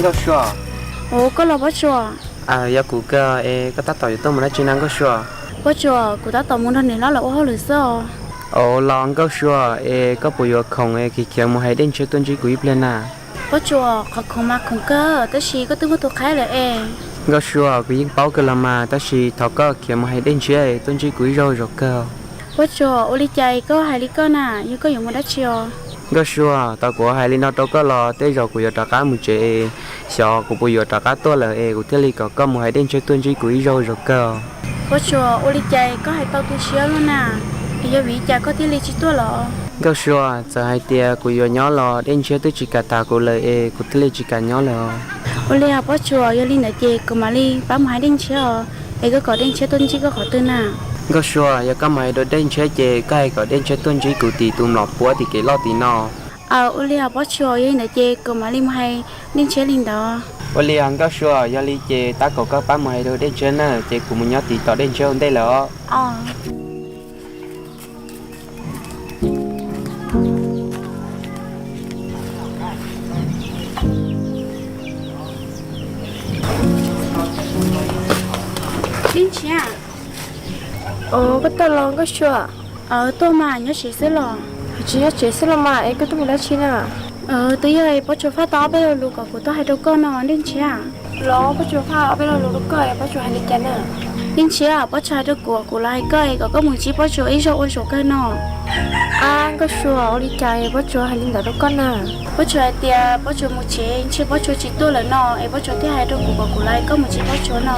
Nkauj Sua. Ua koj los Pob Tsuas? Yog kuv kawg es koj tab tom yuav tuaj mus dab tsi na Nkauj Sua? Pob Tsuas, kuv tab tom mus nrog niam hlob lawv ua hauj lwm xwb os. Ua los Nkauj Sua, es koj puas yuav khoom es khiav khiav mus hais Dej Ntshiab tuaj ntsib kuv ib pliag na? Pob Tsuas, qhov khoom mas khoom kawg tab sis koj twb muaj tus qhaib lawm es. Nkauj Sua, kuv yeej paub kawg los mas tab sis thov koj khiav mus hais Dej Ntshiab tuaj ntsib kuv ib zaug zaum kawg. Pob Tsuas, ua li cas koj hais li koj na, yog koj yuav mus dab tsi os? Nkauj Sua, tau kuv hais li no rau koj los tej zaum kuv yuav rov qab mus tsev es xyov kuv puas yuav rov qab tuaj lawm es kuv thiaj li kom koj mus hais Dej Ntshiab tuaj ntsib kuv ib zaug zaum kawg. Pob Tsuas, ua li cas koj hais tau tu siab luaj na, es yog vim li cas koj thiaj li tsis tuaj los? Nkauj Sua, txawm hais tias kuv yuav nyob los Dej Ntshiab twb tsis kam tham kuv lawm es kuv thiaj li tsis kam nyob lawm. Ua li os Pob Tsuas, yog li ntawd ces kuv mam li pab mus hais Dej Ntshiab os, es koj kom Dej Ntshiab tuaj ntsib koj qhov twg na? Nkauj Sua, yog koj mus hais rau Dej Ntshiab ces koj hais kom Dej Ntshiab tuaj ntsib kuv tim tus mlom puab tim kev loj tim no. Aws, ua li os Pob Tsuas, yog li ntawd ces kuv mam li mus hais Dej Ntshiab li ntawd. Ua li os Nkauj Sua, yog li ces tab kaum koj pab mus hais rau Dej Ntshiab na, ces kuv mus nyob tim tos Dej Ntshiab ua ntej lawm os. Dej Ntshiab. Os, koj tuaj los Nkauj Sua? Tuaj mas, nyob tsev xwb los? Tsis nyob tsev xwb los mas, es koj tuaj mus dab tsi na? Twb yog Pob Tsuas faj tau ob peb lo lus kom kuv tuaj hais rau koj no Dej Ntshiab. Los Pob Tsuas faj ob peb lo lus rau koj es Pob Tsuas hais li cas na? Dej Ntshiab, Pob Tsuas hais rau kuv, kuv los hais koj es kom koj mus ntsib Pob Tsuas ib zaug ua zaum kawg no. Ab Nkauj Sua, ua li cas es Pob Tsuas hais li ntawd rau koj na? Pob Tsuas hais tias Pob Tsuas mus tsev ntshe Pob Tsuas tsis tuaj lawm no es Pob Tsuas thiaj hais rau kuv kom kuv los hais koj mus ntsib Pob Tsuas no.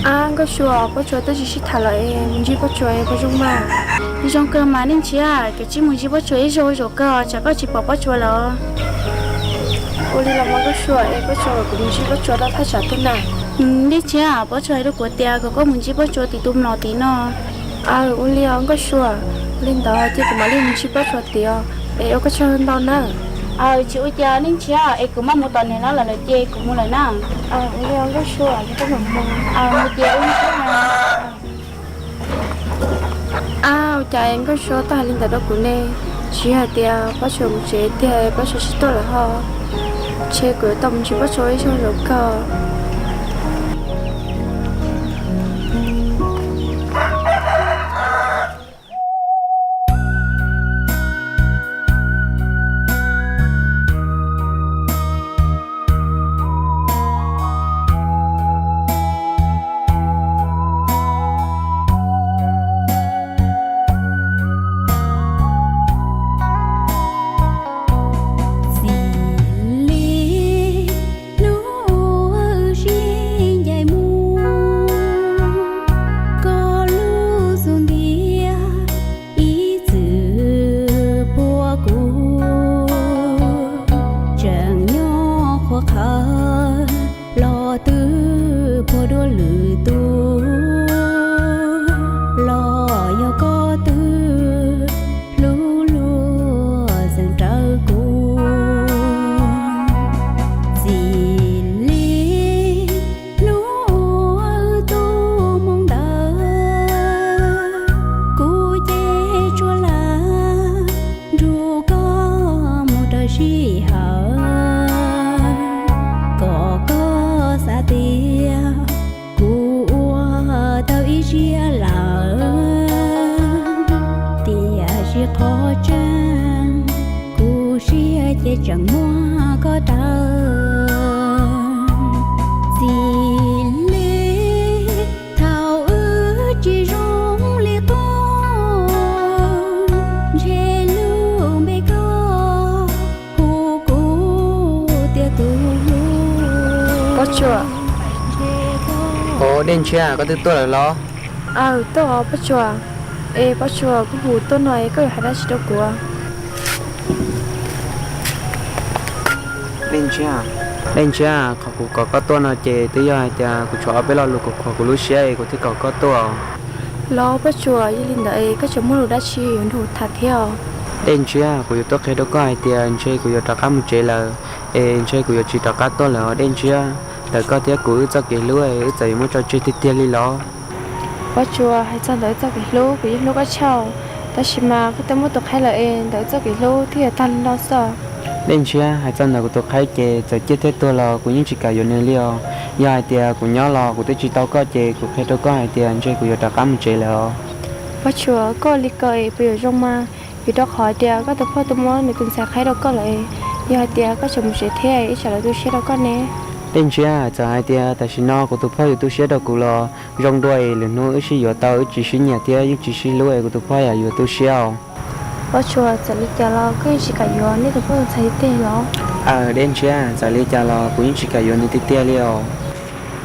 Ab Nkauj Sua, Pob Tsuas twb tsis sib tham lawm es mus ntsib Pob Tsuas es puas zoo mas? Zoo kawg mas Dej Ntshiab, kav tsij mus ntsib Pob Tsuas ib zaug ua zaum kawg os, tsam koj tsis pom Pob Tsuas lawm. Ua li los mas Nkauj Sua, es Pob Tsuas kom kuv mus ntsib Pob Tsuas rau thaj tsam twg na? Dej Ntshiab, Pob Tsuas hais rau kuv tias kom koj mus ntsib Pob Tsuas tim tus mlom tim no. Aws, ua li os Nkauj Sua, ua li ntawd ces kuv mam li mus ntsib Pob Tsuas tiag, es ua koj tsaug ntau na. Aws, tsis ua cas Dej Ntshiab, es kuv mam mus tom niam hlob lawv lawm ces kuv mus lawm na. Ua li os Nkauj Sua, mus ces ua li. Ab, ua cas es Nkauj Sua tuaj hais li ntawd rau kuv ne? Tsis yog hais tias Pob Tsuas mus tsev tiag es Pob Tsuas tsis tuaj lawm ho. Ntshe kuv yuav tau mus ntsib Pob Tsuas ib zaug zaum kawg. Txim li hnub uas sib ncaim mus, koj lub xub ntiag ib txwm puag kuv, tseem nyob qhuav qhawv los twb puag dua lwm tus, los yog koj twb hlub luag zeem rawv kuv. Txim li hnub uas tu moo ntawd, kuv ces tsuas lam nrug koj mus raws sij hawm, kom koj xav tias kuv ua tau ib siab lawm, tiam sis qhov tseeb kuv siab ces tseem muab koj raws. Txim li thaum wb tsis zoo li qub, ntshe lub npe koj hu kuv tias tus hlub. Pob Tsuas. Ov, Dej Ntshiab, koj twb tuaj lawm los? Aw, tuaj os Pob Tsuas. Es Pob Tsuas, kuv hu tuaj no es koj yuav hais dab tsi rau kuv? Dej Ntshiab, Dej Ntshiab, qhov kuv kom koj tuaj no ces twb yog hais tias kuv tshuav ob peb lo lus kom khuam kuv lub siab es kuv thiaj kom koj tuaj. Los Pob Tsuas, yog li ntawd es koj tseem muaj lus dab tsi yuav nrog kuv tham thiab os? Dej Ntshiab, kuv yuav tuaj qhia rau koj hais tias ntshe kuv yuav rov qab mus tsev lawm, es ntshe kuv yuav tsis rov qab tuaj lawm os Dej Ntshiab. Ntawm koj thiab kuv wb txoj kev hlub es wb txawm yuav muab tso tseg tiag tiag li los? Pob Tsuas, hais txog ntawm wb txoj kev hlub kuv yeej hlub koj tshaj, tab sis mas koj twb muaj tus qhaib lawm es ntawm wb txoj kev hlub twb yuav tag li no xwb. Dej Ntshiab, hais txog ntawm kuv tus qhaib ces txawm ciaj thiab tuag los kuv yeej tsis kam yuav nws li os. Yog hais tias kuv nyob los kuv twb tsis tau koj ces kuv qhia rau koj hais tias ntshe kuv yuav rov qab mus tsev lawm os. Pob Tsuas, koj ua li ko es puas yuav zoo mas? Vim rau qhov tias koj tus phauj twb muab nws tus ntxhais qhaib rau koj lawm, yog hais tias koj tseem mus tsev thiab ib tsam lawv tu siab rau koj ne. Dej Ntshiab, txawm hais tias tam sim no kuv tus phauj yuav tu siab rau kuv los zoo dua es lwm hnub wb sib yuav tau wb tsis sib nyiam thiab yeej tsis sib hlub es kuv tus phauj yam yuav tu siab os. Pob Tsuas, txawm li cas los koj yeej tsis kam yuav nej tus phauj tus ntxhais tiag tiag los? Aws Dej Ntshiab, txawm li cas los kuv yeej tsis kam yuav nws tiag tiag li os.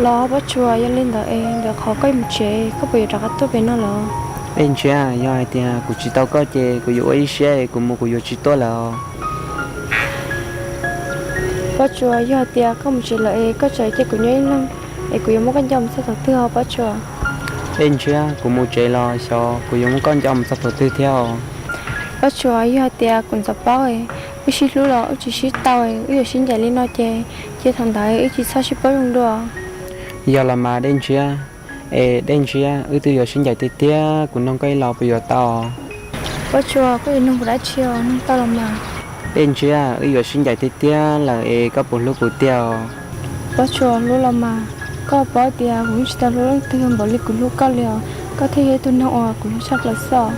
Los Pob Tsuas, yog li ntawd es ntawm qhov koj mus tsev koj puas yuav rov qab tuaj pem no lawm? Dej Ntshiab, yog hais tias kuv tsis tau koj ces kuv yuav ua ib siab es kuv mus kuv yuav tsis tuaj lawm os. Pob Tsuas, yog hais tias koj mus tsev lawm es koj tseem cia kuv nyob ib leeg es kuv yuav muab koj nco mus txog thaum twg os Pob Tsuas? Dej Ntshiab, kuv mus tsev los xyov kuv yuav muab koj nco mus txog thaum twg thiab os. Pob Tsuas, yog hais tias kuv ntxov paub es wb sib hlub los wb tsis sib tau es wb yuav sib ncaim li no ces cia thaum ntawd wb tsis txhob sib paub zoo dua. Yog los mas Dej Ntshiab, es Dej Ntshiab wb twb yuav sib ncaim tiag tiag, kuv noog koj ib los puas yuav tau? Pob Tsuas, koj yuav noog kuv dab tsi os, noog tau los mas. Dej Ntshiab, wb yuav sib ncaim tiag tiag lawm es koj puas hlub kuv tiag os? Pob Tsuas, hlub los mas, koj paub tias kuv yeej tsis tau hlub leej twg npaum li kuv hlub koj li os, koj thiaj yog ib tug neeg uas kuv hlub tshaj plaws xwb os.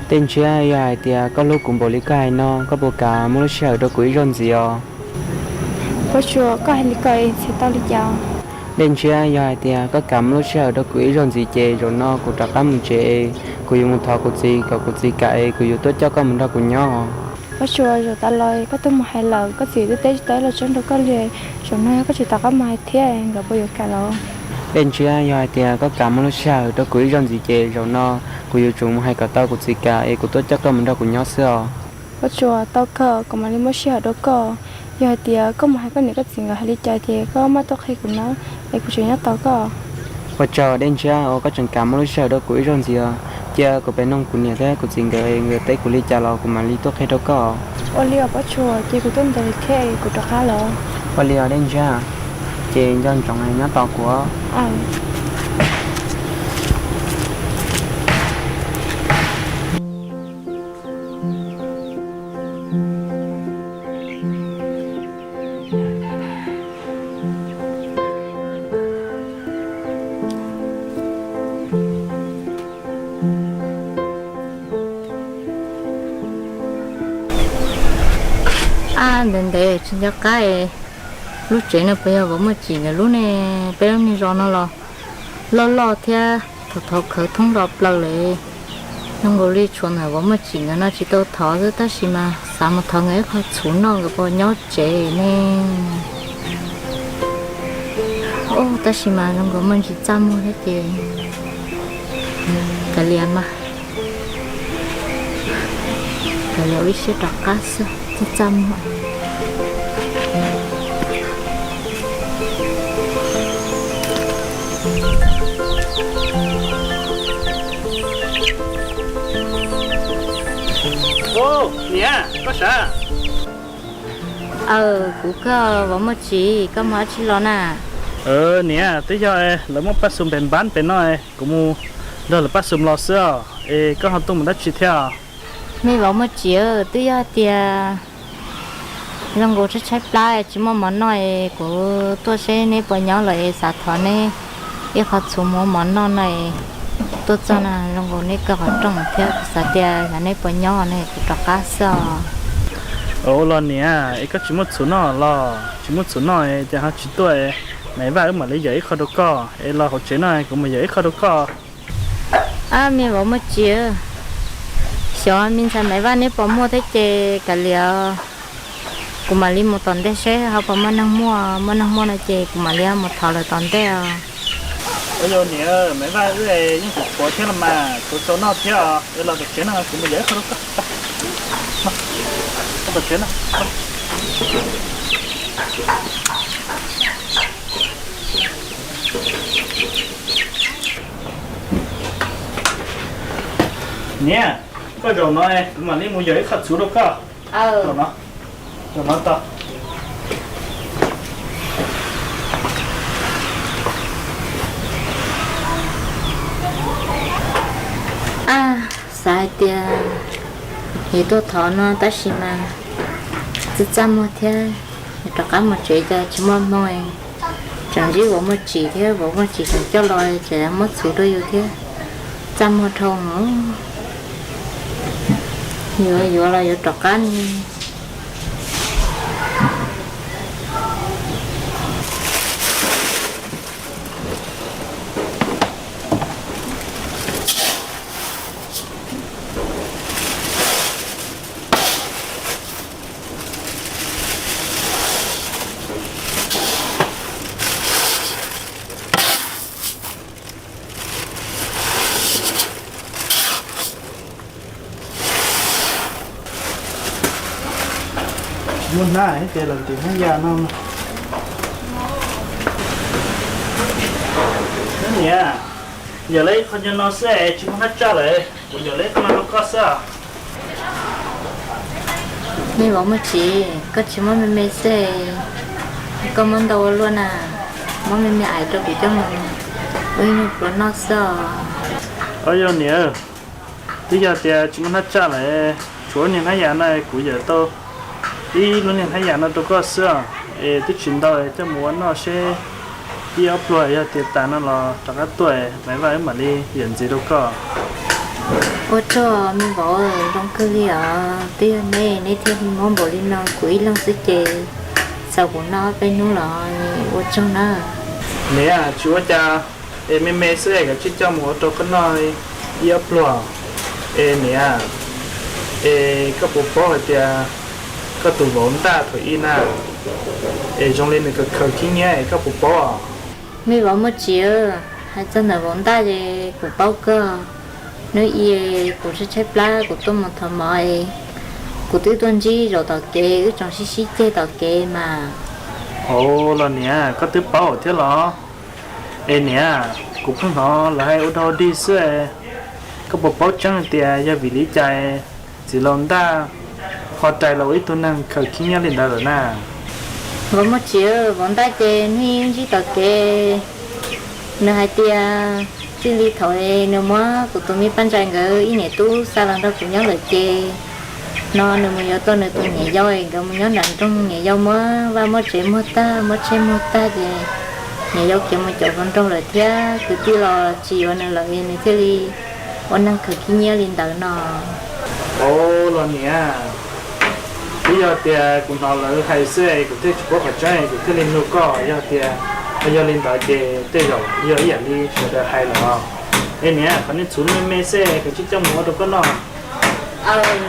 Dej Ntshiab, yog hais tias koj hlub kuv npaum li koj hais no koj puas kam muab lub sij hawm rau kuv ib zaug ntxiv os? Pob Tsuas, koj hais li ko es txhais tau li cas? Dej Ntshiab, yog hais tias koj kam muab lub sij hawm rau kuv ib zaug ntxiv ces zaum no kuv rov qab mus tsev es kuv yuav mus thov kuv txiv kom kuv txiv kam es kuv yuav tuaj coj koj mus nrog kuv nyob. Pob Tsuas, zaum tas los koj twb mus hais lawm, koj txiv twb teb tsis tau ib los tseeb rau koj li, zaum no yog koj tsis rov qab mus hais thiab nkawd puas yuav kam los? Dej Ntshiab, yog hais tias koj kam muab lub sij hawm rau kuv ib zaug ntxiv ces zaum no kuv yuav tsum mus hais kom tau kuv txiv kam es kuv tuaj coj koj mus nrog kuv nyob xwb os. Pob Tsuas, tau kawg, kuv mam li muab sij hawm rau koj. Yog hais tias koj mus hais koj niam koj txiv nkawd hais li cas ces koj maj tuaj qhia kuv na, es kuv tseem nyob tos koj. Ua tsaug Dej Ntshiab uas koj tseem kam muab lub sij hawm rau kuv ib zaug ntxiv os. Cia kuv pem noog kuv niam thiab kuv txiv nkawd, nkawd teb kuv li cas los kuv mam li tuaj qhia rau koj. Ua li os Pob Tsuas, ces kuv tuaj ntev li thiab es kuv rov qab los. Ua li os Dej Ntshiab, ces nco ntsoov nyob tos kuv. Ab, ntev ntev tsis nco qab, lub tsev no puas yog Vauv Muaj Tsim nkawd lub ne? Peb lub niag zos no los loj loj thiab, thov thov khawv thoob nro plaws lawm. Zoo nkaus li tshuav ntawm Vauv Muaj Tsim nkawd no tsis tau thov xwb, tab sis mas xav mus thov nkawd ib qho txhuv noj nkawd puas nyob tsev ne. Tab sis mas zoo nkaus muaj ntsis txaj muag thiab ces kav liam mas, kav liam ua ib siab rov qab xwb, txaj txaj muag. Niam, koj sav? Aw, kuv koj Vauv Muaj Tsim, koj mus dab tsi los na? Niam, twb yog lawv muab paj xum pem npab pem no, kuv mus nrog lawv paj xum los xwb os. Es koj ho tuaj mus dab tsi thiab? Me Vauv Muaj Tsim, twb yog hais tias zoo nkaus tshaib tshaib plab tsis muaj mov noj es kuv tuaj seb neb puas nyob los es xav thov neb ib qho txhuv mus ua mov noj no es tuaj txog no zoo nkaus neb kaw qhov rooj thiab kuv xav tias yog neb puas nyob no kuv rov qab xwb os. Ua los niam, es koj tsis muaj txhuv noj los? Tsis muaj txhuv noj ces ho tsis tuaj, Maiv Vaj wb mam li yawm ib qho rau koj, es los hauv tsev no kuv mus yawm ib qho rau koj. Ab, me Vauv Muaj Tsim, xyov me ntxhais Maiv Vaj neb puas muaj thiab ces kav liam, kuv mam li mus tom ntej seb ho puas muaj neeg muaj, muaj neeg muaj no ces kuv mam li mus thov lawv tom ntej os. Ua yog niam, Maiv Vaj wb yeej tshuav tshuav thiab los mas, tshuav txaus noj thiab os, es los tom tsev no kuv mus yawm ib qho rau koj. Tom tsev no. Niam, koj zaum no kuv mam li mus yawm ib qho txhuv rau koj. Zaum no, zaum no tau. Xav hais tias yuav tuaj thov no tab sis mas txaj txaj muag thiab, rov qab mus tsev cas tsis muaj hmoo, tseem ntsib vauv Muaj Tsim thiab, vauv Muaj Tsim tseem coj los ces muab txhuv rau yus thiab. Txaj muag dhau. Yuav yuav los yuav rov qab ne. Tsis muaj hnab ces los ntim hnab yas no. Niam, yawm lawv ib qho nyo no xwb es tsis muaj hnab tsaj lawm, kuv yawm lawv ib qho no rau koj xwb. Me vauv Muaj Tsim, koj tsis muab me me xwb, koj muab ntau ua luaj na, muab me me ais rau kuv coj mus ua ib nyuag pluas noj xwb os. Yog niam, twb yog tias tsis muaj hnab tsaj lawm, tshuav niag hnab yas no kuv yawm tau ib lub niag hnab yas no rau koj xwb os, es twb tsis ntau, coj mus ua noj seb ib ob pluag yog tias tas no los rov qab tuaj, Maiv Vaj wb mam li yawm ntxiv rau koj. Ua tsaug me vauv, zoo kawg li os, twb yog neb, neb thiaj muab npaum li no kuv ib leeg xwb ces txaus kuv noj peb hnub los ua tsaug na. Niam, tsis ua cas, es me me xwb es kav tsij coj mus ua rau koj noj ib ob pluag. Es niam, es koj puas paub hais tias koj tus vauv ntaj thaum ub na, es zoo li nws khaws khaws khib nyiab es koj puas paub? Me vauv Muaj Tsim, hais txog ntawm vauv ntaj ces kuv paub kawg. Hnub ib kuv tshaib tshaib plab kuv tuaj mus thov mov es kuv twb tuaj ntsib zaum tom kev wb tsoom sib sib ceg tom kev mas. Ua los niam, koj twb paub thiab los? Es niam, kuv pheej hnov lawv hais ua dog dig xwb, koj puas paub tseeb tias yog vim li cas txiv laus ntaj ho rais los ua ib tug neeg khaws khib nyiab li ntawd lawm na? Vauv Muaj Tsim, vauv ntaj ces hnub ib ntsib tom kev nws hais tias txij li thaum nws muab kuv tus me poj ntxoog nkawd ib niam tub xa los nrog kuv nyob lawm ces no nws mus yuav tau nws tus niam yau es nkawd mus nyob nram nroog, niam yau muab vaj muab tsev muag tag, muab tsheb muag tag ces niam yau khiav mus caum hluas nraug lawm thiab kwv tij los tsis yuav nws lawm es nws thiaj li ua neeg khaws khib nyiab li ntawd no. Ua los niam, twb yog tias kuv hnov lawv hais xwb es kuv thiaj tsis paub qhov tseeb es kuv thiaj li nug koj, yog tias yog li ntawd ces tej zaum yog ib yam li sawv daws hais los. Es niam, qhov niag txhuv me me xwb es kav tsij coj mus ua rau koj noj.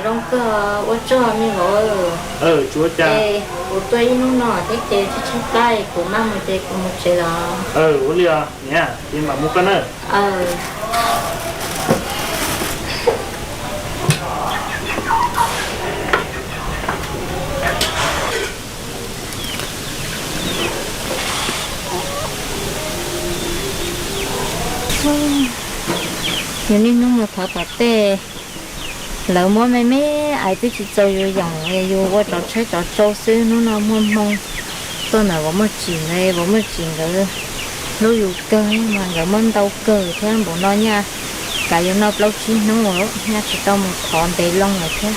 Zoo kawg, ua tsaug me vauv. Tsis ua cas. Kuv tuaj ib hnub no thiab ces tshaib tshaib plab kuv maj mus ces kuv mus tsev los. Ua li os niam, ces mam mus koj na. Yus niaj hnub mus thov tom tej, lawv muab me me ais twb tsis txaus yus yoom, yus ua tsov tshaib tsov tsau xwb. Hnub no muaj hmoo tuaj ntawm Vauv Muaj Tsim ntawd, Vauv Muaj Tsim nkawd hlub yus kawg mas nkawd muab ntau kawg thiab npaum no nyaj kav yus noj plaub tsib hnub nyaj tsis tau mus thov ntev loo lawm thiab.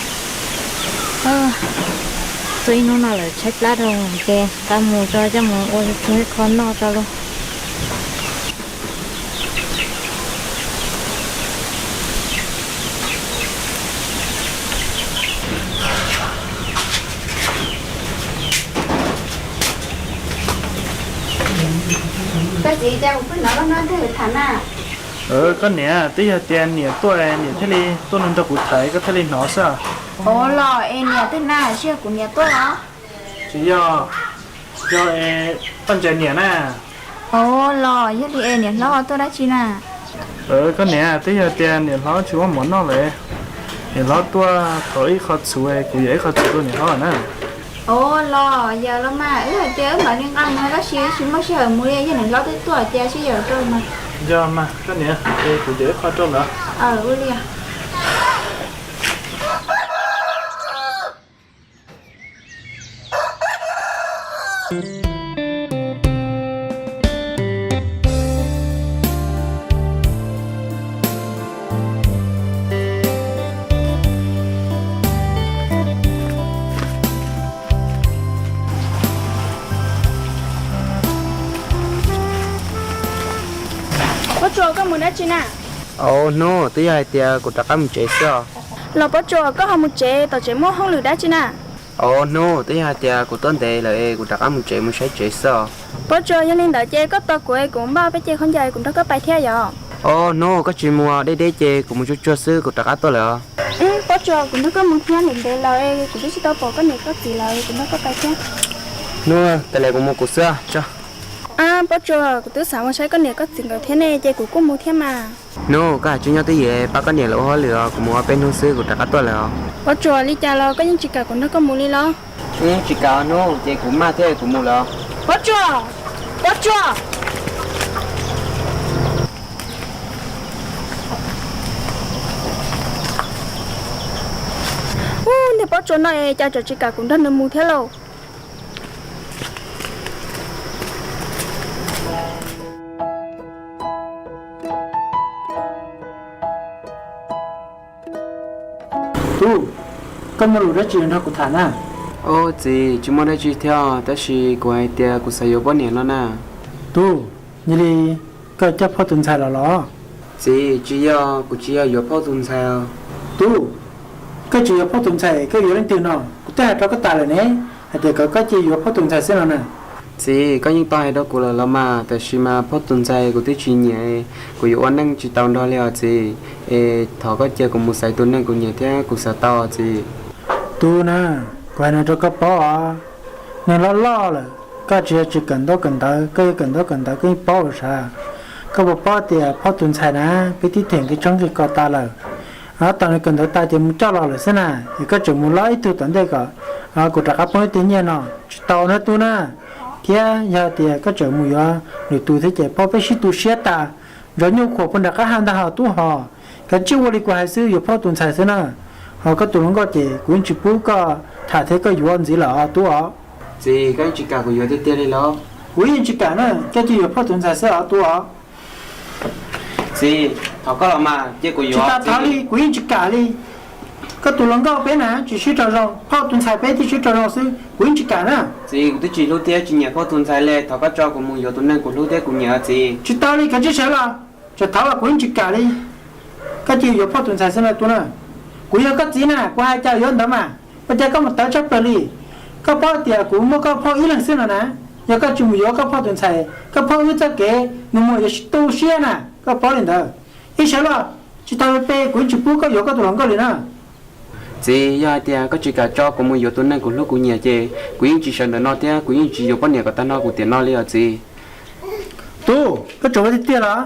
Tuaj ib hnub no lawm tshaib plab rau ces nqa mus tso coj mus ua tsuag ib qho noj tso lauj. Koj txiv, cas kuv pheej hnov koj noj nrog lawv tham na? Koj niam, twb yog tias niam tuaj niam thiaj li tuaj nrog kuv tham koj thiaj li hnov xwb. Ua los es niam twg na, tsis yog kuv niam tuaj los? Tsis yog, yog poj ntxoog niam na. Ua los yog li es niam hlob tuaj dab tsi na? Koj niam, twb yog tias niam hlob tsis muaj mov noj lawm, niam hlob tuaj thov ib qho txhuv, kuv yuav ib qho txhuv rau niam hlob na. Ua los yog los mas, wb hais tias wb mam li nqa mus tab sis wb tsis muaj sij hawm mus li, yog niam hlob twb tuaj ces sib yaum rau mas. Yog mas koj niam, es kuv yuav ib qho rau lawm. Ua li. Dab tsi na? Au hnub, twb yog hais tias kuv rov qab mus tsev xwb os. Los Pob Tsuas, koj ho mus tsev, tom tsev muaj hauj lwm dab tsi na? Au hnub, twb yog hais tias kuv tuaj ntev lawm es kuv rov qab mus tsev mus saib tsev xwb os. Pob Tsuas, yog li ntawd ces koj tos kuv es kuv npaj peb ce khaub ncaws es kuv nrog koj pais thiab yom? Au hnub, koj tsis mus deb deb ces kuv mus tsuag tsuag xwb, kuv rov qab tuaj lawm os. Pob Tsuas, kuv nrog koj mus thiab, ntev ntev lawm es kuv twb tsis tau pom koj niam koj txiv lawm, kuv nrog koj pais thiab. Hnub, tas li kuv mus kuv xwb tso. Pob Tsuas, kuv twb xav mus saib koj niam koj txiv nkawd thiab ne, ces kuv kuj mus thiab mas. Hnub, koj hais tseeb nyob twj ywm, pab koj niam lawv ua hauj lwm os, kuv mus ob peb hnub xwb kuv rov qab tuaj lawm os. Pob Tsuas, li cas los koj yeej tsis kam kuv nrog koj mus li los? Yeej tsis kam hnub, ces kuv maj thiab kuv mus lawm os. Pob Tsuas, Pob Tsuas. Ub, niag Pob Tsuas no es cas tseem tsis kam kuv nrog nws mus thiab lauj. Tub, koj muaj lus dab tsi nrog kuv tham na? Ub txiv, tsis muaj dab tsi thiab, tab sis kuv hais tias kuv xav yuav poj niam no na. Tub, yog li koj coj phauj tus ntxhais los los? Txiv, tsis yog, kuv tsis yog yuav phauj tus ntxhais os. Tub, koj tsis yuav phauj tus ntxhais koj yuav leej twg no? Kuv twb hais rau koj tas lawm ne, hais tias kom koj cia yuav phauj tus ntxhais xwb no na. Txiv, koj yeej tau hais rau kuv lawm los mas, tab sis mas phauj tus ntxhais kuv twb tsis nyiam, kuv yuav ua neej tsis tau nrog li os txiv. Es thov koj cia kuv mus xaiv tus neeg kuv nyiam thiab kuv xav tau os txiv. Tub na, kuv hais no rau koj paub os, neeg loj loj lawm, koj tsis yog tsis kawm ntaub kawm ntawv, koj yog kawm ntaub kawm ntawv koj yeej paub lawm sav. Koj puas paub tias phauj tus ntxhais na, peb twb them nqi tshoob nqi kos tas lawm. Tos nws kawm ntawv tas ces mus coj los lawm xwb na, es koj tseem mus lov ib tug tom ntej kom kuv rov qab poob ib tug nyiaj no, tsis tau na tub na. Thiab yog tias koj tseem mus yuav lwm tus thiab ces paub peb sib tu siab tas, ntsoov nyuj khuam puag nram qab ha ntag hos tub hos. Kav tsij ua li kuv hais xwb, yuav phauj tus ntxhais xwb na. Hos koj tus hluas nkauj ces kuv yeej tsis pub koj tham thiab koj yuav ntxiv lawm os tub os. Txiv, koj yeej tsis kam kuv yuav tiag tiag li los? Kuv yeej tsis kam na, koj cia yuav phauj tus ntxhais xwb os tub os. Txiv, thov koj los mas cia kuv yuav. Tsis tas thov li, kuv yeej tsis kam li. Koj tus hluas nkauj peb na tsis sib raug zoo, phauj tus ntxhais peb thiaj sib raug zoo xwb, kuv yeej tsis kam na. Txiv, kuv twb tsis hlub thiab tsis nyiam phauj tus ntxhais li, thov koj tso kuv mus yuav tus neeg kuv hlub thiab kuv nyiam txiv. Tsis tau li, kav tsij sawv los. Tseem thov los kuv yeej tsis kam li. Koj cia yuav phauj tus ntxhais xwb na tub na. Kuv yog koj txiv na, kuv hais cas yuav ntawd mas, ua cas koj mus tawv tshaj plaws li? Koj paub tias kuv muaj koj phauj ib leeg xwb no na. Yog koj tsis mus yuav koj phauj tus ntxhais, koj phauj wb txoj kev nus muag yuav tu siab na, koj paub li ntawd. Ib sawv los, tsis tau pe, kuv yeej tsis pub koj yuav koj tus hluas nkauj li na. Txiv, yog hais tias koj tsis kam tso kuv mus yuav tus neeg kuv hlub kuv nyiam ces kuv yeej tsis sawv ntawm no thiab kuv yeej tsis yuav poj niam kom tag nrho kuv tiam no li os txiv. Tub, koj tseem ua tiag tiag los?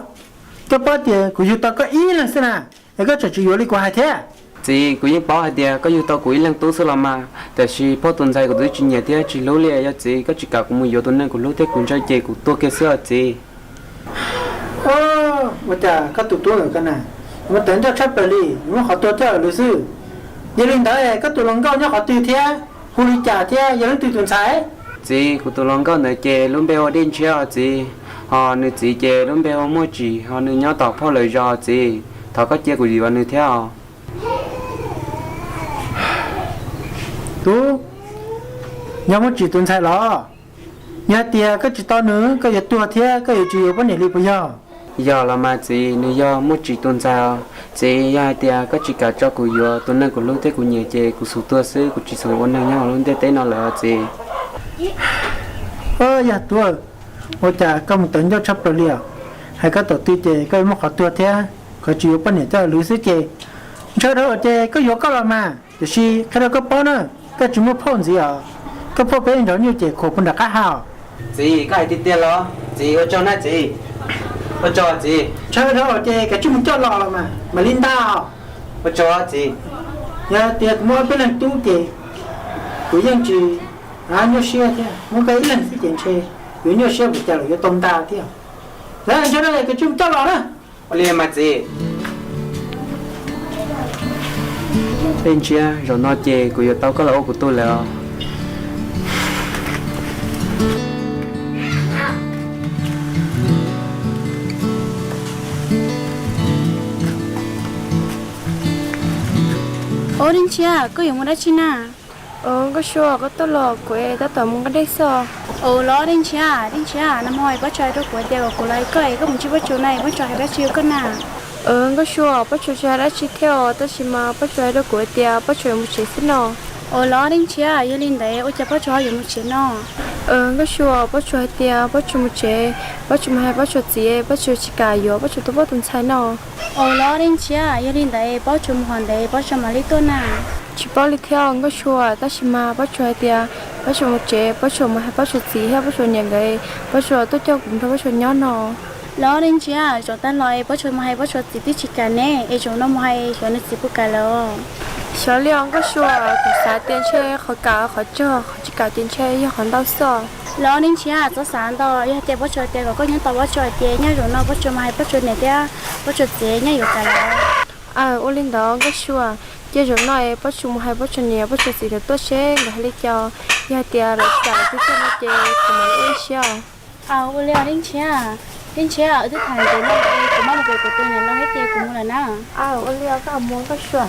Koj paub tias kuv yug tau koj ib leeg xwb na, es koj tseem tsis yuav li kuv hais thiab. Txiv, kuv yeej paub hais tias koj yug tau kuv ib leeg tub xwb los mas, tiam sis phauj tus ntxhais kuv twb tsis nyiam thiab tsis hlub li. Yog txiv koj tsis kam kuv mus yuav tus neeg kuv hlub thiab kuv ntshaw ces kuv tuag kiag xwb os txiv. Ua cas koj tus tub ntawm ko na, yuav mus tawv ncauj tshaj plaws li, yuav muab qhov tuag coj lwm xwb. Yog li ntawd koj tus hluas nkauj nyob qhov twg thiab, hu li cas thiab yog leej twg tus ntxhais? Txiv, kuv tus hluas nkauj ntawd ces lub npe hu Dej Ntshiab os txiv, ho nws txiv ces lub npe hu Muaj Tsim, ho nws nyob tom phauj lawv zos txiv. Thov koj cia kuv yuav nws thiab os. Tub, yog Muaj Tsim tus ntxhais los? Yog hais tias koj tsis tau nws, koj yuav tuag thiab koj yuav tsis yuav poj niam li puas yog? Yog los mas txiv, nws yog Muaj Tsim tus ntxhais os. Txiv, yog hais tias koj tsis kam tso kuv yuav tus neeg kuv hlub thiab kuv nyiam ces kuv xub tuag xwb, kuv tsis xav ua neeg nyob hauv lub ntiaj teb no lawm os txiv. Yog tub, ua cas koj mus tawv ncauj tshaj plaws li os? Hais koj tom twg ces koj yuav muab qhov tuag thiab, qhov tsis yuav poj niam coj lwm xwb ces ntshaw dhau ces koj yuav koj los mas, tiam sis qhia rau koj paub na, koj tsis muaj phauj ntxiv os. Koj phauj peb nrov nyuj ces khuam puag nram qab ha os. Txiv, koj hais tiag tiag los? Txiv, ua tsaug na txiv. Ua tsaug txiv. Ntshaw dhau ces kav tsij mus coj los los mas, mam li ntag os. Ua tsaug txiv. Yog tias kuv muaj ob peb leeg tub ces kuv yeej tsis nyuaj siab thiab, muaj koj ib leeg xwb ces ntshe yuav nyuaj siab npaum cas los yuav tau ntag thiab. Lawv ntshaw dhau kav tsij mus coj los na. Ua li mas txiv. Dej Ntshiab, zaum no ces kuv yuav tau koj los ua kuv tug lawm os. Ua, Dej Ntshiab, koj yuav mus dab tsi na? Nkauj Sua, koj tuaj los? Kuv tab tom mus nqa dej xwb. Los Dej Ntshiab, Dej Ntshiab, nag hmo Pob Tsuas hais rau kuv tias kom kuv los hais koj es koj mus ntsib Pob Tsuas na, Pob Tsuas hais dab tsi rau koj na? Nkauj Sua, Pob Tsuas tsis hais dab tsi thiab os, tab sis mas Pob Tsuas hais rau kuv tias Pob Tsuas yuav mus tsev xwb no. Los Dej Ntshiab, yog li ntawd ua cas Pob Tsuas ho yuav mus tsev no? Nkauj Sua, Pob Tsuas hais tias Pob Tsuas mus tsev, Pob Tsuas mus hais Pob Tsuas txiv, Pob Tsuas tsis kam yuav Pob Tsuas tus poj tus ntxhais no. Los Dej Ntshiab, yog li ntawd Pob Tsuas mus qhov ntawd Pob Tsuas mam li tuaj na. Tsis paub li thiab Nkauj Sua, tab sis mas Pob Tsuas hais tias Pob Tsuas mus tsev, Pob Tsuas mus hais Pob Tsuas txiv thiab Pob Tsuas niam nkawd, Pob Tsuas tuaj coj kuv nrog Pob Tsuas nyob no. Los Dej Ntshiab, zaum tag los es Pob Tsuas mus hais Pob Tsuas txiv twb tsis kam ne, es zaum no mus hais xyov nws txiv puas kam lawm. Xyov li os Nkauj Sua, kuv xav tias ntshe qhov kam qhov tsaug, qhov tsis kam ces ntshe yog qhov ntau xwb. Los Dej Ntshiab, txhob xav ntau, yog tias Pob Tsuas tias kom koj nyob tos Pob Tsuas ces nyaj zaum no Pob Tsuas mus hais Pob Tsuas niam thiab Pob Tsuas txiv nyaj yuav kam lawm. Aw, ua li ntawd Nkauj Sua, cia zaum no es Pob Tsuas mus hais Pob Tsuas niam Pob Tsuas txiv nkawd tuaj seb nkawd hais li cas, yog hais tias lawv tsis kam twb tag no ces kuv mam li ua ib siab. Aw, ua li os Dej Ntshiab, Dej Ntshiab, wb twb tham ntev no lawm, kuv mam mus pem kuv tus niam laus thiab ces kuv mus lawm na. Aw, ua li os, koj mus Nkauj Sua.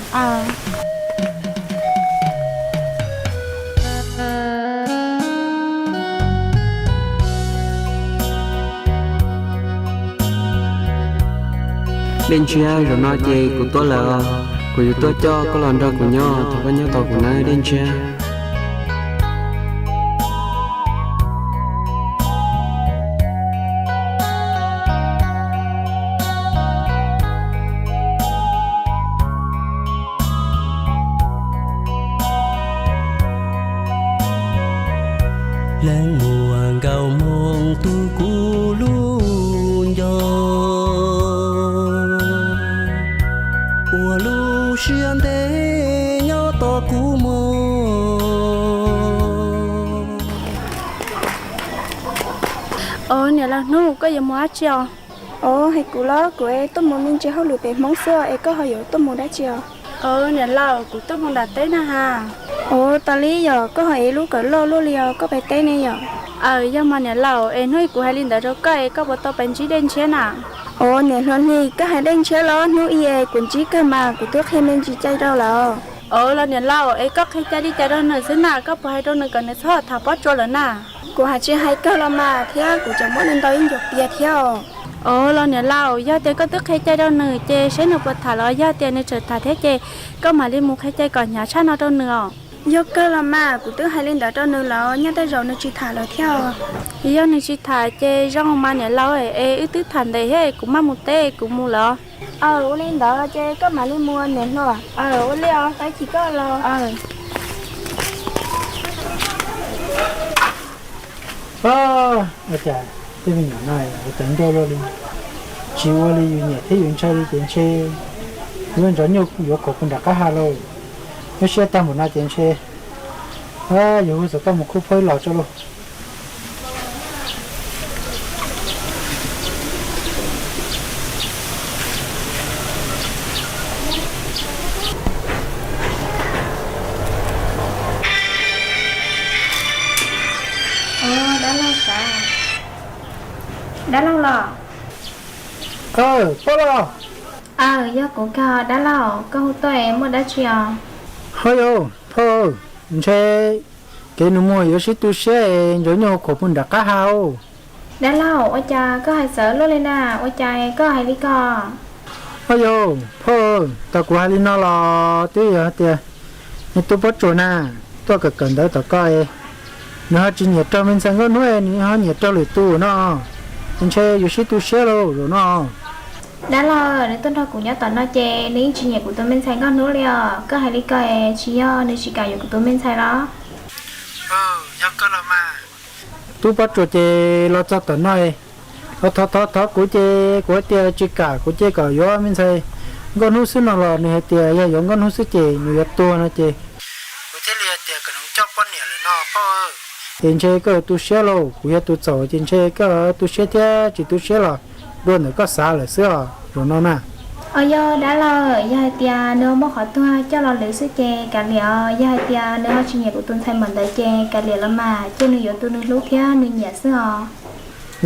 Dej Ntshiab, zaum no ces kuv tuaj lawm, kuv yuav tuaj coj koj los nrog kuv nyob, thov koj nyob tos kuv nawb Dej Ntshiab. Leej muam nkauj hmoob tu kuv lub nco, ua lub siab ntev nyob tos kuv mus. Os, niam laus Hnub, koj yuav mus dab tsi os? Os, hais kuv los, kuv tuaj mus me ntsis hauj lwm pem Hmoob xwb os, es koj ho yuav tuaj mus dab tsi os? Os, niam laus, kuv tuaj mus nram teb na has. Os, tas li yog koj ho ev lub kawm loj luaj li os, koj pem teb ne yom? Aw, yog mas niam laus, es hnub kuv hais li ntawd rau koj es koj puas tau pais ntsib Dej Ntshiab na? Os, niam hluas Hli, koj hais Dej Ntshiab los? Hnub i es kuv ntsib kawg mas kuv twb qhia me ntsis cai rau lawm. Os, los niam laus, es koj qhia cai li cas rau nws xwb na? Koj puas hais rau nws kom nws txhob tham Pob Tsuas lawm na? Kuv hais tsis hais kawg los mas, thiab kuv tseem muab nws ntaus ib ncuav pias thiab os. Os, los niam laus, yog tias koj twb qhia cai rau nws ces seb nws puas tham los yog tias nws tseem tham thiab ces koj mam li mus qhia cai kom hnyav tshaj no rau nws os. Yog kawg los mas, kuv twb hais li ntawd rau nws lawm, nyob tej zaum nws tsis tham lawm thiab os. Yog nws tsis tham ces zoo mas niam laus, es wb twb tham ntev thiab, kuv maj mus teb kuv mus lawm. Aw, ua li ntawd ces koj mam li mus niam hluas. Aw, ua li os, tau chim koj los. Ua cas tej me nyuam no ua tawv ncauj luaj li, tsis ua li yus nyiam thiab yus ntshai li ces ntshe yuav ntsoov nyuag yuav khuam puag nram qab ha lauj. Lub siab tag npaum no ces ntshe yuav hu Txawm Kaj mus khub phab ib los tso lauj. Dab laug los? Aw, poj los. Aw, yog kuv kawg dab laug, koj hu tuaj es muaj dab tsi os? Ho yog, phauj, ntshe kev nus muag yuav sib tu siab es ntsoov nyuag khuam puag nram qab ha. Dab laug, ua cas koj hais txawv luaj li na, ua cas koj hais li ko? Ho yog, phauj, tau kuv hais li no los twb yog tias nws tus Pob Tsuas na, tuaj kawm kawm ntawv tom ko, nws ho tsis nyiam raug me ntxhais Nkauj Hnub, nws ho nyiam raug lwm tus no, ntshe yuav sib tu siab lauj zaum no. Dab laug, nws tuaj nrog kuv nyob tom no ces nws yeej tsis nyiam kuv tus me ntxhais Nkauj Hnub li os. Koj hais li ko es tsis yog nws tsis kam yuav kuv tus me ntxhais los? Yog kawg los mas. Tub Pob Tsuas ces los txog tom no, los thov thov thov kuv ces kuv hais tias tsis kam, kuv ces kom yuav me ntxhais Nkauj Hnub xwb no los nws hais tias yog yuav Nkauj Hnub xwb ces nws yuav tuag no ces kuv thiaj li hais tias kom nws coj poj niam lawm no phauj. Ces ntshe koj tu siab lauj, kuv yog tus txaus ces ntshe koj tu siab thiab tsis tu siab los dua ntawm koj xav lawm xwb os zaum no na. Os yog dab laug, yog hais tias nws ho muab qhov tuag coj los lwm xwb ces kav liam os, yog hais tias nws ho tsis nyiam kuv tus ntxhais npaum ntawd ces kav liam los mas, cia nws yuav tus nws hlub thiab nws nyiam xwb os.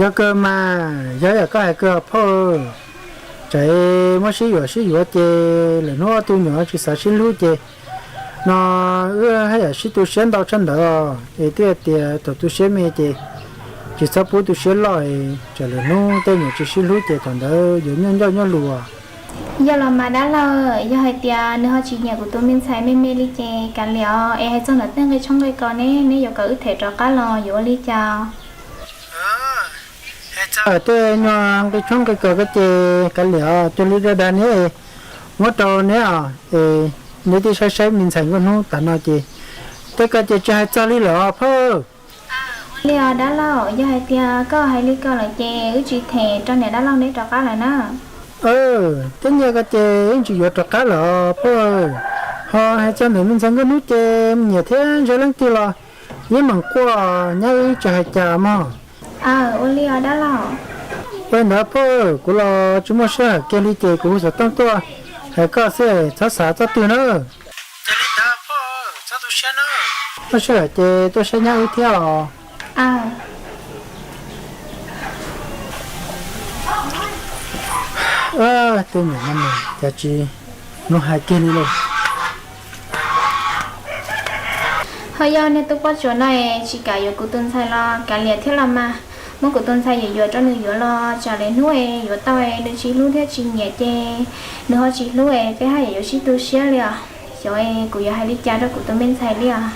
Yog kawg mas, yog yam koj hais kawg phauj. Tsam muab sib yuam sib yuav ces lwm hnub ob tug nyuam tsis xav sib hlub ces No wb haj yam sib tu siab ntau tshaj ntawd os, es twb hais tias thaum tu siab me ces tsis txhob pub tu siab loj, tsam lwm hnub tej niam tsis sib hlub ces thaum ntawd yuav nyuaj ncauj nyuaj lus. Yog los mas dab laug, yog hais tias nws ho tsis nyiam kuv tus me ntxhais me me li ces kav liam os, es hais txog ntawm tej nqi tshoob nqi kos ne, neb yuav kom wb them rov qab los yuav ua li cas? Tej nyuag nqi tshoob nqi kos ko ces kav liam os, cuag li dag dag neb, muab rau neb os, es neb twb saib saib me ntxhais nkauj hnub tas no ces tej ko ces tsis hais txog li lawm os phauj. Li os dab laug, yog hais tias koj hais li ko lawm ces wb tsis them rau niam dab laug neb rov qab lawm na. Tej nyiaj ko ces yeej tsis yuav rov qab lawm os phauj. Ho hais txog ntawm me ntxhais nkauj hnub ces mus nyiam thiab ntsia leej twg los yeej meem quaj, nyab wb tsis hais cas mog. Aw, ua li os dab laug. Ua li ntawd phauj, kuv los tsis muaj sij hawm kiag li ces kuv hu xov tooj tuaj hais koj xwb, txhob xav txoj twg na. Ces li ntawd phauj, txhob tu siab na. Muaj sij hawm ces tuaj saib nyab wb thiab os. Tej niam no mas cas tsis hnov hais kiag li lauj. Ho yog niag tub Pob Tsuas no es tsis kam yuav kuv tus ntxhais los kav liam thiab los mas, muab kuv tus ntxhais yuav yuav rau nws yuav los tsam lwm hnub es yuav tau es nws tsis hlub thiab tsis nyiam ces nws ho tsis hlub es peb haj yam yuav sib tu siab li os. Xyov es kuv yuav hais li cas rau kuv tus me ntxhais li os.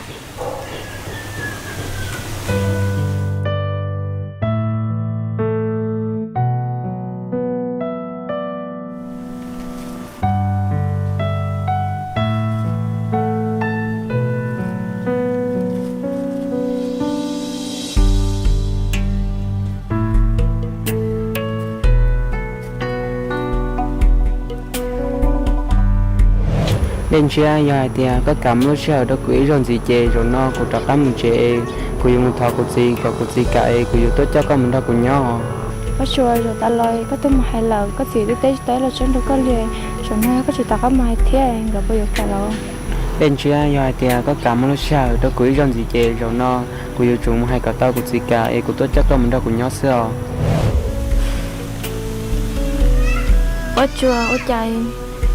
Dej Ntshiab, yog hais tias koj kam muaj lub sij hawm rau kuv ib zaug ntxiv ces zaum no kuv rov qab mus tsev es kuv yuav mus thov kuv txiv kom kuv txiv kam es kuv yuav tuaj coj koj mus nrog kuv nyob. Pob Tsuas, zaum tas los koj twb mus hais lawm, koj txiv twb teb tsis tau los tseeb rau koj li. Zaum no koj tsis rov qab mus hais thiab nkawd puas yuav kam los? Dej Ntshiab, yog hais tias koj kam muaj lub sij hawm rau kuv ib zaug ntxiv ces zaum no kuv yuav tsum mus hais kom tau kuv txiv kam es kuv tuaj coj koj mus nrog kuv nyob xwb os. Pob Tsuas, ua cas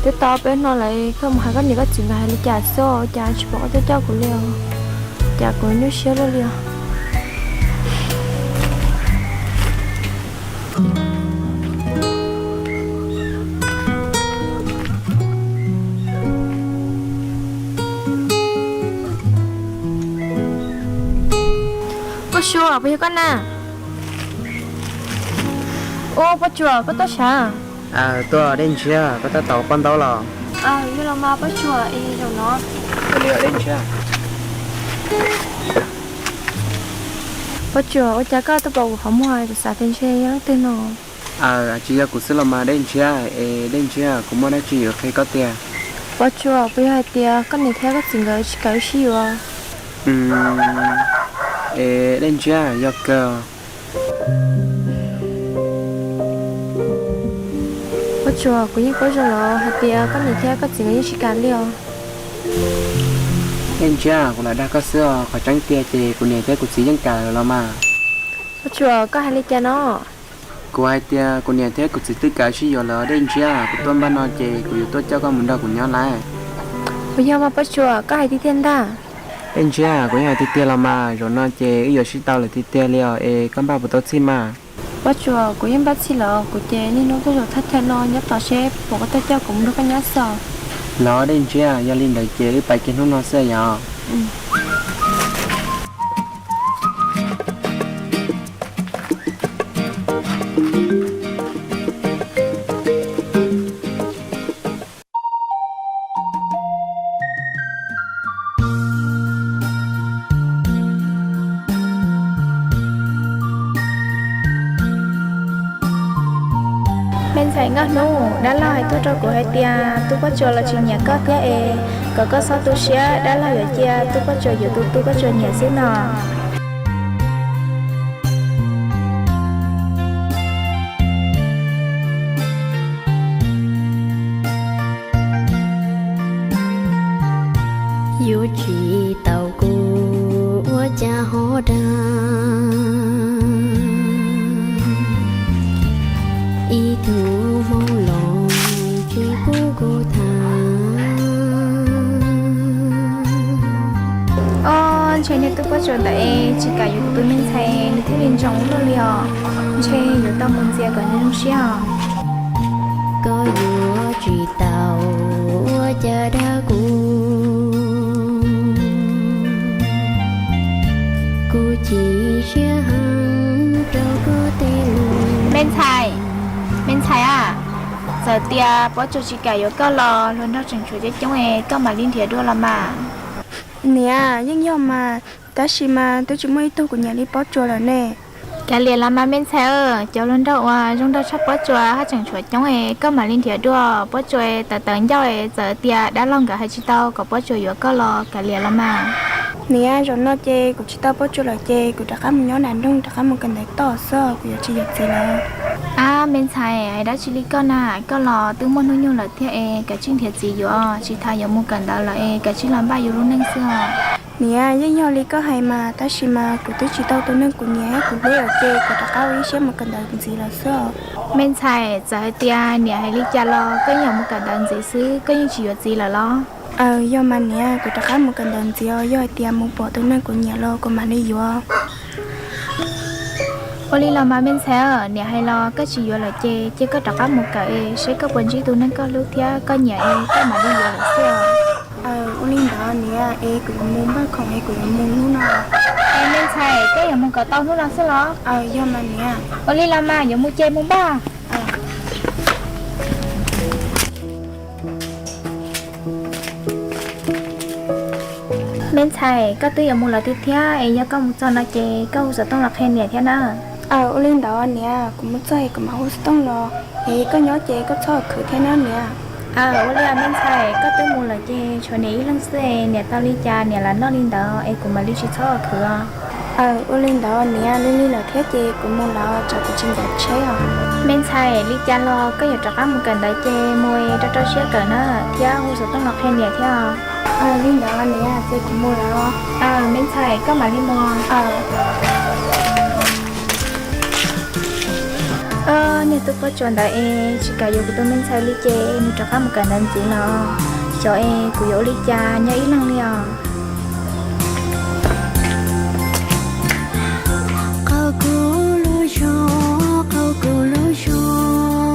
twb tau peb hnub lawm koj mus hais koj niam koj txiv nkawd hais li cas xwb, ua cas tsis pom koj tuaj coj kuv li os? Cas kuv nyuaj siab luaj li os. Pob Tsuas, puas yog koj na? Ua, Pob Tsuas, koj tuaj sav? Tuaj, Dej Ntshiab, koj tab tom ua paj ntaub los? Yog los mas Pob Tsuas, es zaum no Dej Ntshiab. Pob Tsuas, ua cas koj tuaj pom kuv qhov muag kuv xav tias ntshe yog leej twg no. Aw, tsis yog kuv xwb los mas Dej Ntshiab. Es Dej Ntshiab, kuv muaj dab tsi yuav qhia koj tiag. Pob Tsuas, puas yog hais tias koj niam thiab koj txiv nkawd tsis kam wb sib yuav? Es Dej Ntshiab, yog kawg. Pob Tsuas, kuv yeej paub zoo lawm hais tias koj niam thiab koj txiv nkawd yeej tsis kam li os. Dej Ntshiab, kuv lam dag koj xwb os, qhov tseeb tiag ces kuv niam thiab kuv txiv yeej kam lawm los mas. Pob Tsuas, koj hais li cas no? Kuv hais tias kuv niam thiab kuv txiv twb kam sib yuav lawm Dej Ntshiab, kuv tuaj npaj no ces kuv yuav tuaj coj koj mus nrog kuv nyob lawm. Puas yog mas Pob Tsuas, koj hais tiag tiag ntag? Dej Ntshiab, kuv yeej hais tiag tiag los mas, zaum no ces wb yuav sib tau lawm tiag tiag li os, es koj npaj puas tau txhij mas? Pob Tsuas, kuv yeej npaj txhij lawm, kuv ces niaj hnub tuaj zaum thaj chaw no nyob tos seb puas koj tuaj coj kuv mus nrog koj nyob xwb os. Los Dej Ntshiab, yog li ntawd ces wb pais kiag hnub no xwb yom. Me ntxhais Nkauj Hnub, dab laug hais tuaj rau kuv hais tias tub Pob Tsuas los tsis nyiam koj thiab es kom koj txhob tu siab, dab laug yuav cia tub Pob Tsuas yuav tus tub Pob Tsuas nyiam xwb no. Yuav tsis tau kuv ua cas ho dag, ib tug hmoob los tsis pub kuv tham. Ntshe niag tub Pob Tsuas ntawd es tsis kam yuav kuv tus me ntxhais, nws thiaj li ntsoov ua luaj li os. Ntshe yuav tau mus ntxias kom nws zoo siab os. Koj yuav tsis tau ua cas dag kuv, kuv chim siab heev rau koj tej lus. Me ntxhais, me ntxhais a, txawm tias Pob Tsuas tsis kam yuav koj los hluas nraug tseem tshuav coob coob es koj mam li nrhiav dua los mas. Niam, yeej yog mas, tab sis mas twb tsis muaj ib tug kuv nyiam li Pob Tsuas lawm ne. Kav liam los mas me ntxhais, cov hluas nraug uas zoo nraug tshaj Pob Tsuas haj tseem tshuav coob es koj mam li nrhiav dua. Pob Tsuas tawv tawv ncauj es txawm tias dab laug nkawd hais tsis tau kom Pob Tsuas yuav koj los kav liam los mas. Niam, zaum no ces kuv tsis tau Pob Tsuas lawm ces kuv rov qab mus nyob nram nroog rov qab mus kawm ntawv toj xwb, kuv yuav tsis yuav txiv lawm. Ab me ntxhais, hais dab tsi li koj na, koj los twb muaj hnub nyoog lawm thiab es kav tsij nrhiav txiv yuav, tsis tas yuav mus kawm ntawv lawm es kav tsij los npaj yus lub neej xwb os. Niam, yeej yog li koj hais mas, tab sis mas kuv twb tsis tau tus neeg kuv nyiam thiab kuv hlub lawm ces kuv rov qab ua ib siab mus kawm ntawv ntxiv lawm xwb os. Me ntxhais, txawm hais tias niam hais li cas los koj yeej yuav mus kawm ntawv ntxiv xwb, koj yeej tsis yuav txiv lawm los? Aws, yog mas niam, kuv rov qab mus kawm ntawv ntxiv os, yog hais tias mus pom tus neeg kuv nyiam los kuv mam li yuav. Ua li los mas me ntxhais, niam hais los koj tsis yuav lawm ces cia koj rov qab mus kawm es seb koj puas ntsib tus neeg koj hlub thiab koj nyiam es koj mam li yuav lawm xwb os. Aws, ua li ntawd niam, es kuv yuav mus npaj khoom es kuv yuav mus hnub no. Es me ntxhais, koj yuav mus kom tau hnub no xwb los? Aws, yog mas niam. Ua li los mas yuav mus ces mus npaj. Me ntxhais, koj twb yuav mus lawm tiag thiab es yog koj mus txog no ces koj hu xov tooj los qhia niam thiab na. Aws, ua li ntawd niam, kuv mus txog es kuv mam hu xov tooj los, es koj nyob ces koj txhob khwv thiab na niam. Aws, ua li me ntxhais, koj twb mus lawm ces tshuav niam ib leeg xwb es niam tau li cas niam lam noj li ntawd es kuv mam li tsis txhob khwv os. Aws, ua li ntawd niam, lig lig lawm thiab ces kuv mus lawm, tsam kuv tsis ncav tsheb os. Me ntxhais, li cas los koj yuav rov qab mus kawm ntawv ces mus rau rau siab kawm na, thiab hu xov tooj los qhia niam thiab os. Aws, li ntawd niam, ces kuv mus lawm. Aws, me ntxhais, koj mam li mus. Niag tub Pob Tsuas ntawd es tsis kam yuav kuv tus me ntxhais li ces nws rov qab mus kawm ntawv ntxiv los, xyov es kuv yuav ua li cas nyob ib leeg li os. Qaug kuv lub zog, qaug kuv lub zog,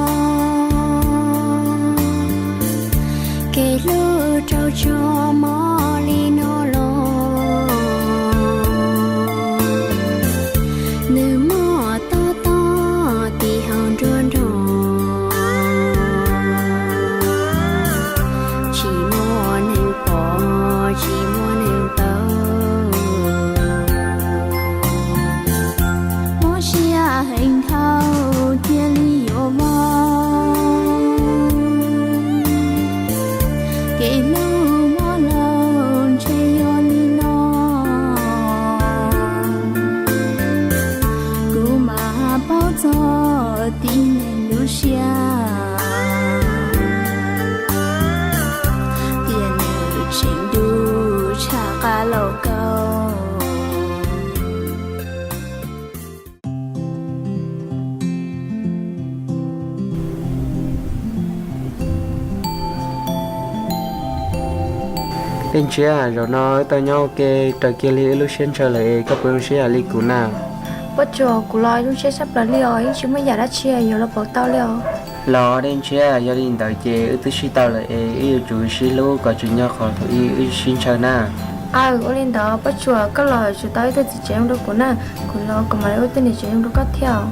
kev hlub rau tsuag mob li no los, nws muaj tob tob tim hauv nruab nrog, tsis muaj neeg pom, tsis muaj neeg paub. Mob siab heev dhau cia li yuav vau, kev hlub mob laug ntshe yog li no. Kuv mam paub txog tib neeg lub siab, tias nws tseem dub tshaj qab laus kaub. Dej Ntshiab, zaum no wb tau nyob ua ke raws kiag li wb lub siab ntshaw lawm es koj puas zoo siab yam li kuv na? Pob Tsuas, kuv los zoo siab tshaj plaws li os, yeej tsis muaj yam dab tsi yuav los pauv tau li os. Los Dej Ntshiab, yog li ntawd ces wb twb sib tau lawm es wb yuav tsum sib hlub kom tseem nyob qhov thaum ub wb sib ntshaw na. Aws, ua li ntawd Pob Tsuas, koj los tsum tau ib tug txiv tsev zoo rau kuv na, kuv los kuv mam li ua ib tug niam tsev zoo rau koj thiab.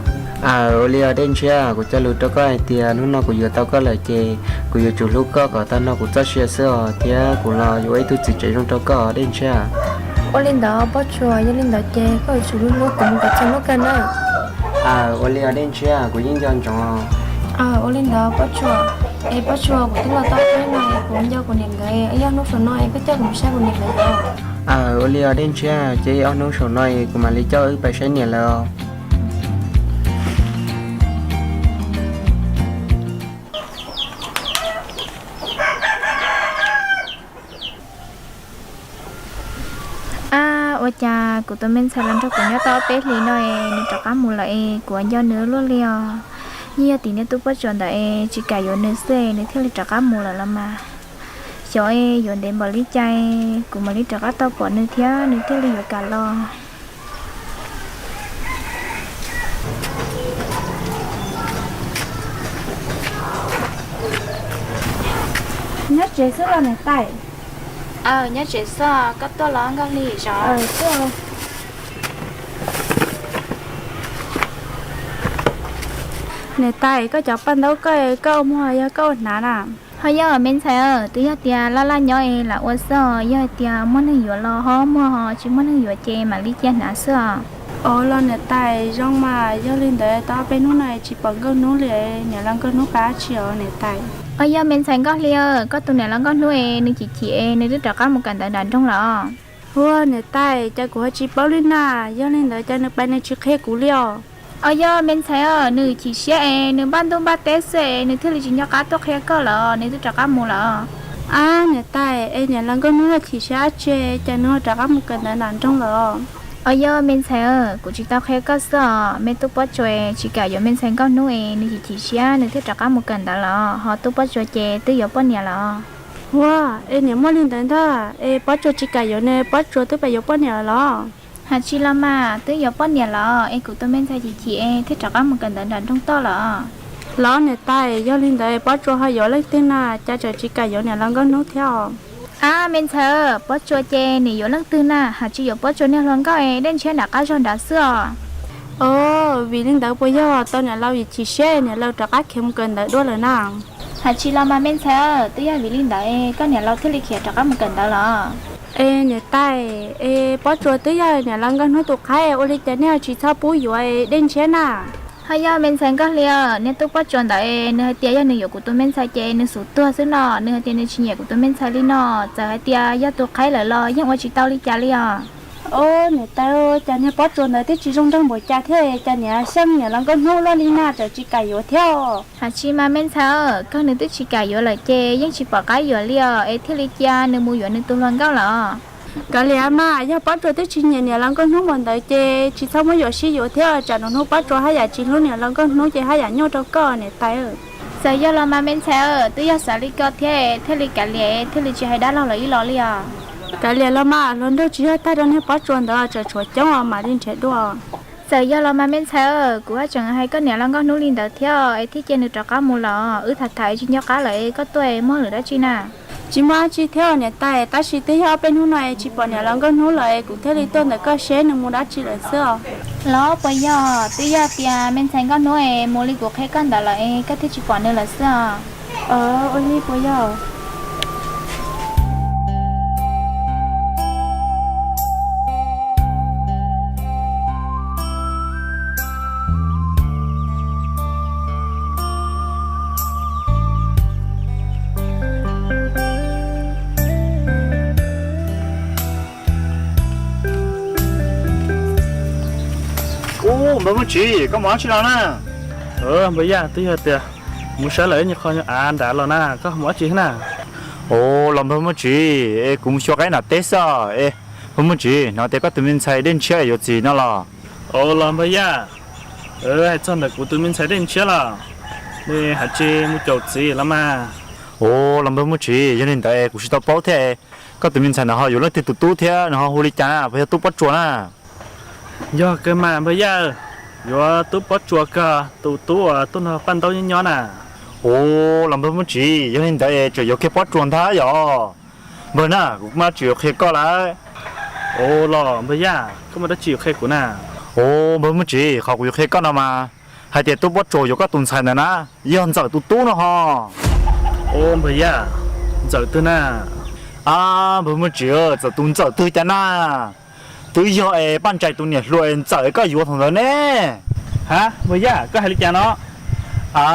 Aws, ua li os Dej Ntshiab, kuv cog lus rau koj hais tias hnub no kuv yuav tau koj lawm ces kuv yuav tsum hlub koj kom tag nrho kuv txoj sia xwb os, thiab kuv los yuav ua ib tug txiv tsev zoo rau koj Dej Ntshiab. Ua li ntawd Pob Tsuas, yog li ntawd ces koj yuav tsum hlub hlub kuv mus kom txog hnub kawg na. Aws, ua li os Dej Ntshiab, kuv yeej nco ntsoov. Aws, ua li ntawd Pob Tsuas, es Pob Tsuas, kuv twb los tau peb no es kuv nco kuv niam nkawd, yog hnub saum no es koj coj kuv mus saib kuv niam nkawd os. Aws, ua li os Dej Ntshiab, ces ob hnub saum no es kuv mam li coj wb pais saib niam lawm os. Ab, ua cas kuv tus me ntxhais los nrog kuv nyob tau ob peb hlis no es nws rov qab mus lawm es kuv nco nws luaj li os. Yeej yog tim niag tub Pob Tsuas ntawd es tsis kam yuav nws xwb es nws thiaj li rov qab mus lawm los mas. Xyov yuav ntev npaum li cas kuv mam li rov qab tau pom nws thiab nws thiaj li yuav kam los. Nyob tsev xwb los niam tais? Aw, nyob tsev xwb, koj tuaj los Nkauj Hli zov? Niam tais, koj cov paj ntaub koj, koj ua muag yog koj ua hnav na? Ho yog me ntxhais, twb yog tias laj laj nyob es lam ua xwb os, yog hais tias muaj neeg yuav los ho muag, ho tsis muaj neeg yuav ces mam li cia hnav xwb os. Ov, los niam tais, zoo mas, yog li ntawd tau ob peb hnub no tsis pom Nkauj Hnub li, niam laus Nkauj Hnub pab tsi os niam tais? Ho yog me ntxhais Nkauj Hli, koj tus niam laus Nkauj Hnub es nws chim chim es nws twb rov qab mus kawm ntawv nram nroog lawm os. Ua niam tais, cas kuv ho tsis paub li na, yog li ntawd cas nws pais nws tsis qhia kuv li os? Ho yog me ntxhais, nws chim siab es nws npaj ntuj npaj teb xwb es nws thiaj li tsis nco qab tuaj qhia koj lawm, nws twb rov qab mus lawm. Ab niam tais, es niam laus Nkauj Hnub ho chim siab dab tsi, cas nws ho rov qab mus kawm ntawv nram nroog lawm? Ho yog me ntxhais, kuv tsis tau qhia koj xwb os, me tub Pob Tsuas tsis kam yuav me ntxhais Nkauj Hnub es nws chim chim siab nws thiaj rov qab mus kawm ntawv lawm, ho tub Pob Tsuas ces twb yuav poj niam lawm. Ua, es niam muaj li ntawd ntag, es Pob Tsuas tsis kam yuav ne, Pob Tsuas twb pais yuav poj niam lawm los? Hais tsis los mas, twb yuav poj niam lawm es kuv tus me ntxhais chim chim es thiaj rov qab mus kawm ntawv nram nroog toj lawm. Los niam tais, yog li ntawd Pob Tsuas ho yuav leej twg na, cas tseem tsis kam yuav niam laus Nkauj Hnub thiab os? Ab me ntxhais, Pob Tsuas ces nws yuav leej twg na, hais tsis yuav Pob Tsuas niag hluas nkauj es dej ntshiab nram qab zog nrad xwb os. Ov, vim li ntawd puas yog tau niam laus yim chim siab niam laus rov qab khiav mus kawm ntawv dua lawm na? Hais tsis los mas me ntxhais, twb yog vim li ntawd es koj niam laus thiaj li khiav rov qab mus kawm ntawv los? Es niam tais, es Pob Tsuas twb yog niam laus Nkauj Hnub tus qhaib, ua li cas nej tsis txhob pub yuav dej ntshiab na? Ho yog me ntxhais Nkauj Hli, niag tub Pob Tsuas ntawd es nws hais tias yog nws yuav kuv tus me ntxhais ces nws xub tuag xwb no, nws hais tias nws tsis nyiam kuv tus me ntxhais li no, txawm hais tias yog tus qhaib lawm los yeej ua tsis tau li cas li os. Ov niam tais, cas niag Pob Tsuas ntawd twb tsis zoo nraug npaum cas thiab, cas niam xyeej niam laus Nkauj Hnub loj li na, tseem tsis kam yuav thiab? Hais tsis mas me ntxhais, kawg nws twb tsis kam yuav lawm ces yeej tsis pom qab yuav li os, es thiaj li cia nws mus yuav nws tus hluas nkauj lawm. Kav liam mas, yog Pob Tsuas twb tsis nyiam niam laus Nkauj Hnub npaum ntawd ces tsis txhob muab yuam sib yuav thiab, tsam nws hnub Pob Tsuas haj yam tsis hlub niam laus Nkauj Hnub ces haj yam nyuaj rau koj niam tais. Txawm yog los mas me ntxhais, twb yog xav li ko thiab thiaj li kav liam thiaj li tsis hais dab laug lawv ib los li os. Kav liam los mas, hluas nraug tsis yog tag rau niag Pob Tsuas ntawd, tseem tshuav coob os, mam li nrhiav dua. Txawm yog los mas me ntxhais, kuv haj tseem hais koj niam laus Nkauj Hnub li ntawd thiab es thiaj cia nws rov qab mus los? Wb tham tham tsis nco qab lawm, koj tuaj muaj lwm dab tsi na? Tsis muaj dab tsi thiab niam tais, tab sis twb yog ob peb hnub no es tsis pom niam laus Nkauj Hnub lawm es kuv thiaj li tuaj ntawm koj seb nws mus dab tsi lawm xwb os. Los puas yog twb yog tias me ntxhais Nkauj Hnub es mus li kuv qhia koj ntawd lawm es koj thiaj tsis pom nws lawm xwb os? Ua li puas yog? Ub, npawg Muaj Tsis, koj mus dab tsi los na? Npawg Yaj, twb yog tias mus saib lawv ib nyuag qho av nrad los na, koj mus dab tsi na? Ua los npawg Muaj Tsis, es kuv mus xyuas qaib nram teb xwb es. Npawg Muaj Tsis, hnov tias koj tus me ntxhais Dej Ntshiab yuav txiv no los? Ua los npawg Yaj, hais txog ntawm kuv tus me ntxhais Dej Ntshiab los? Nws hais tias mus caum txiv los mas. Ua los npawg Muaj Tsis, yog li ntawd es kuv tsis tau paub thiab. Koj tus me ntxhais ntawd ho yuav leej twg tus tub thiab nws ho hu li cas na, puas yog tub Pob Tsuas na? Yog kawg mas npawg Yaj, yuav tub Pob Tsuas kawg, tus tub uas tuaj nrog Paj Ntaub nyob nyob na. Ua los npawg Muaj Tsis, yog li ntawd es tseem yuav kiag Pob Tsuas ntag yom? Npawg na, kuv muaj dab tsi yuav qhia koj lawm. Ua los npawg Yaj, koj muaj dab tsi yuav qhia kuv na? Ua npawg Muaj Tsis, qhov kuv yuav qhia koj no mas, hais tias tub Pob Tsuas yuav koj tus ntxhais ntawd na, yog Ntxawm tus tub no ho. Ua npawg Yaj, Ntxawm twg na? A, npawg Muaj Tsis, txawm tus Ntxawm twg cas na? Twb yog es Paj Ntsais tus niam hluas es Ntxawm koj yuav thaum ntawd ne. Ha, npawg Yaj, koj hais li cas no? A,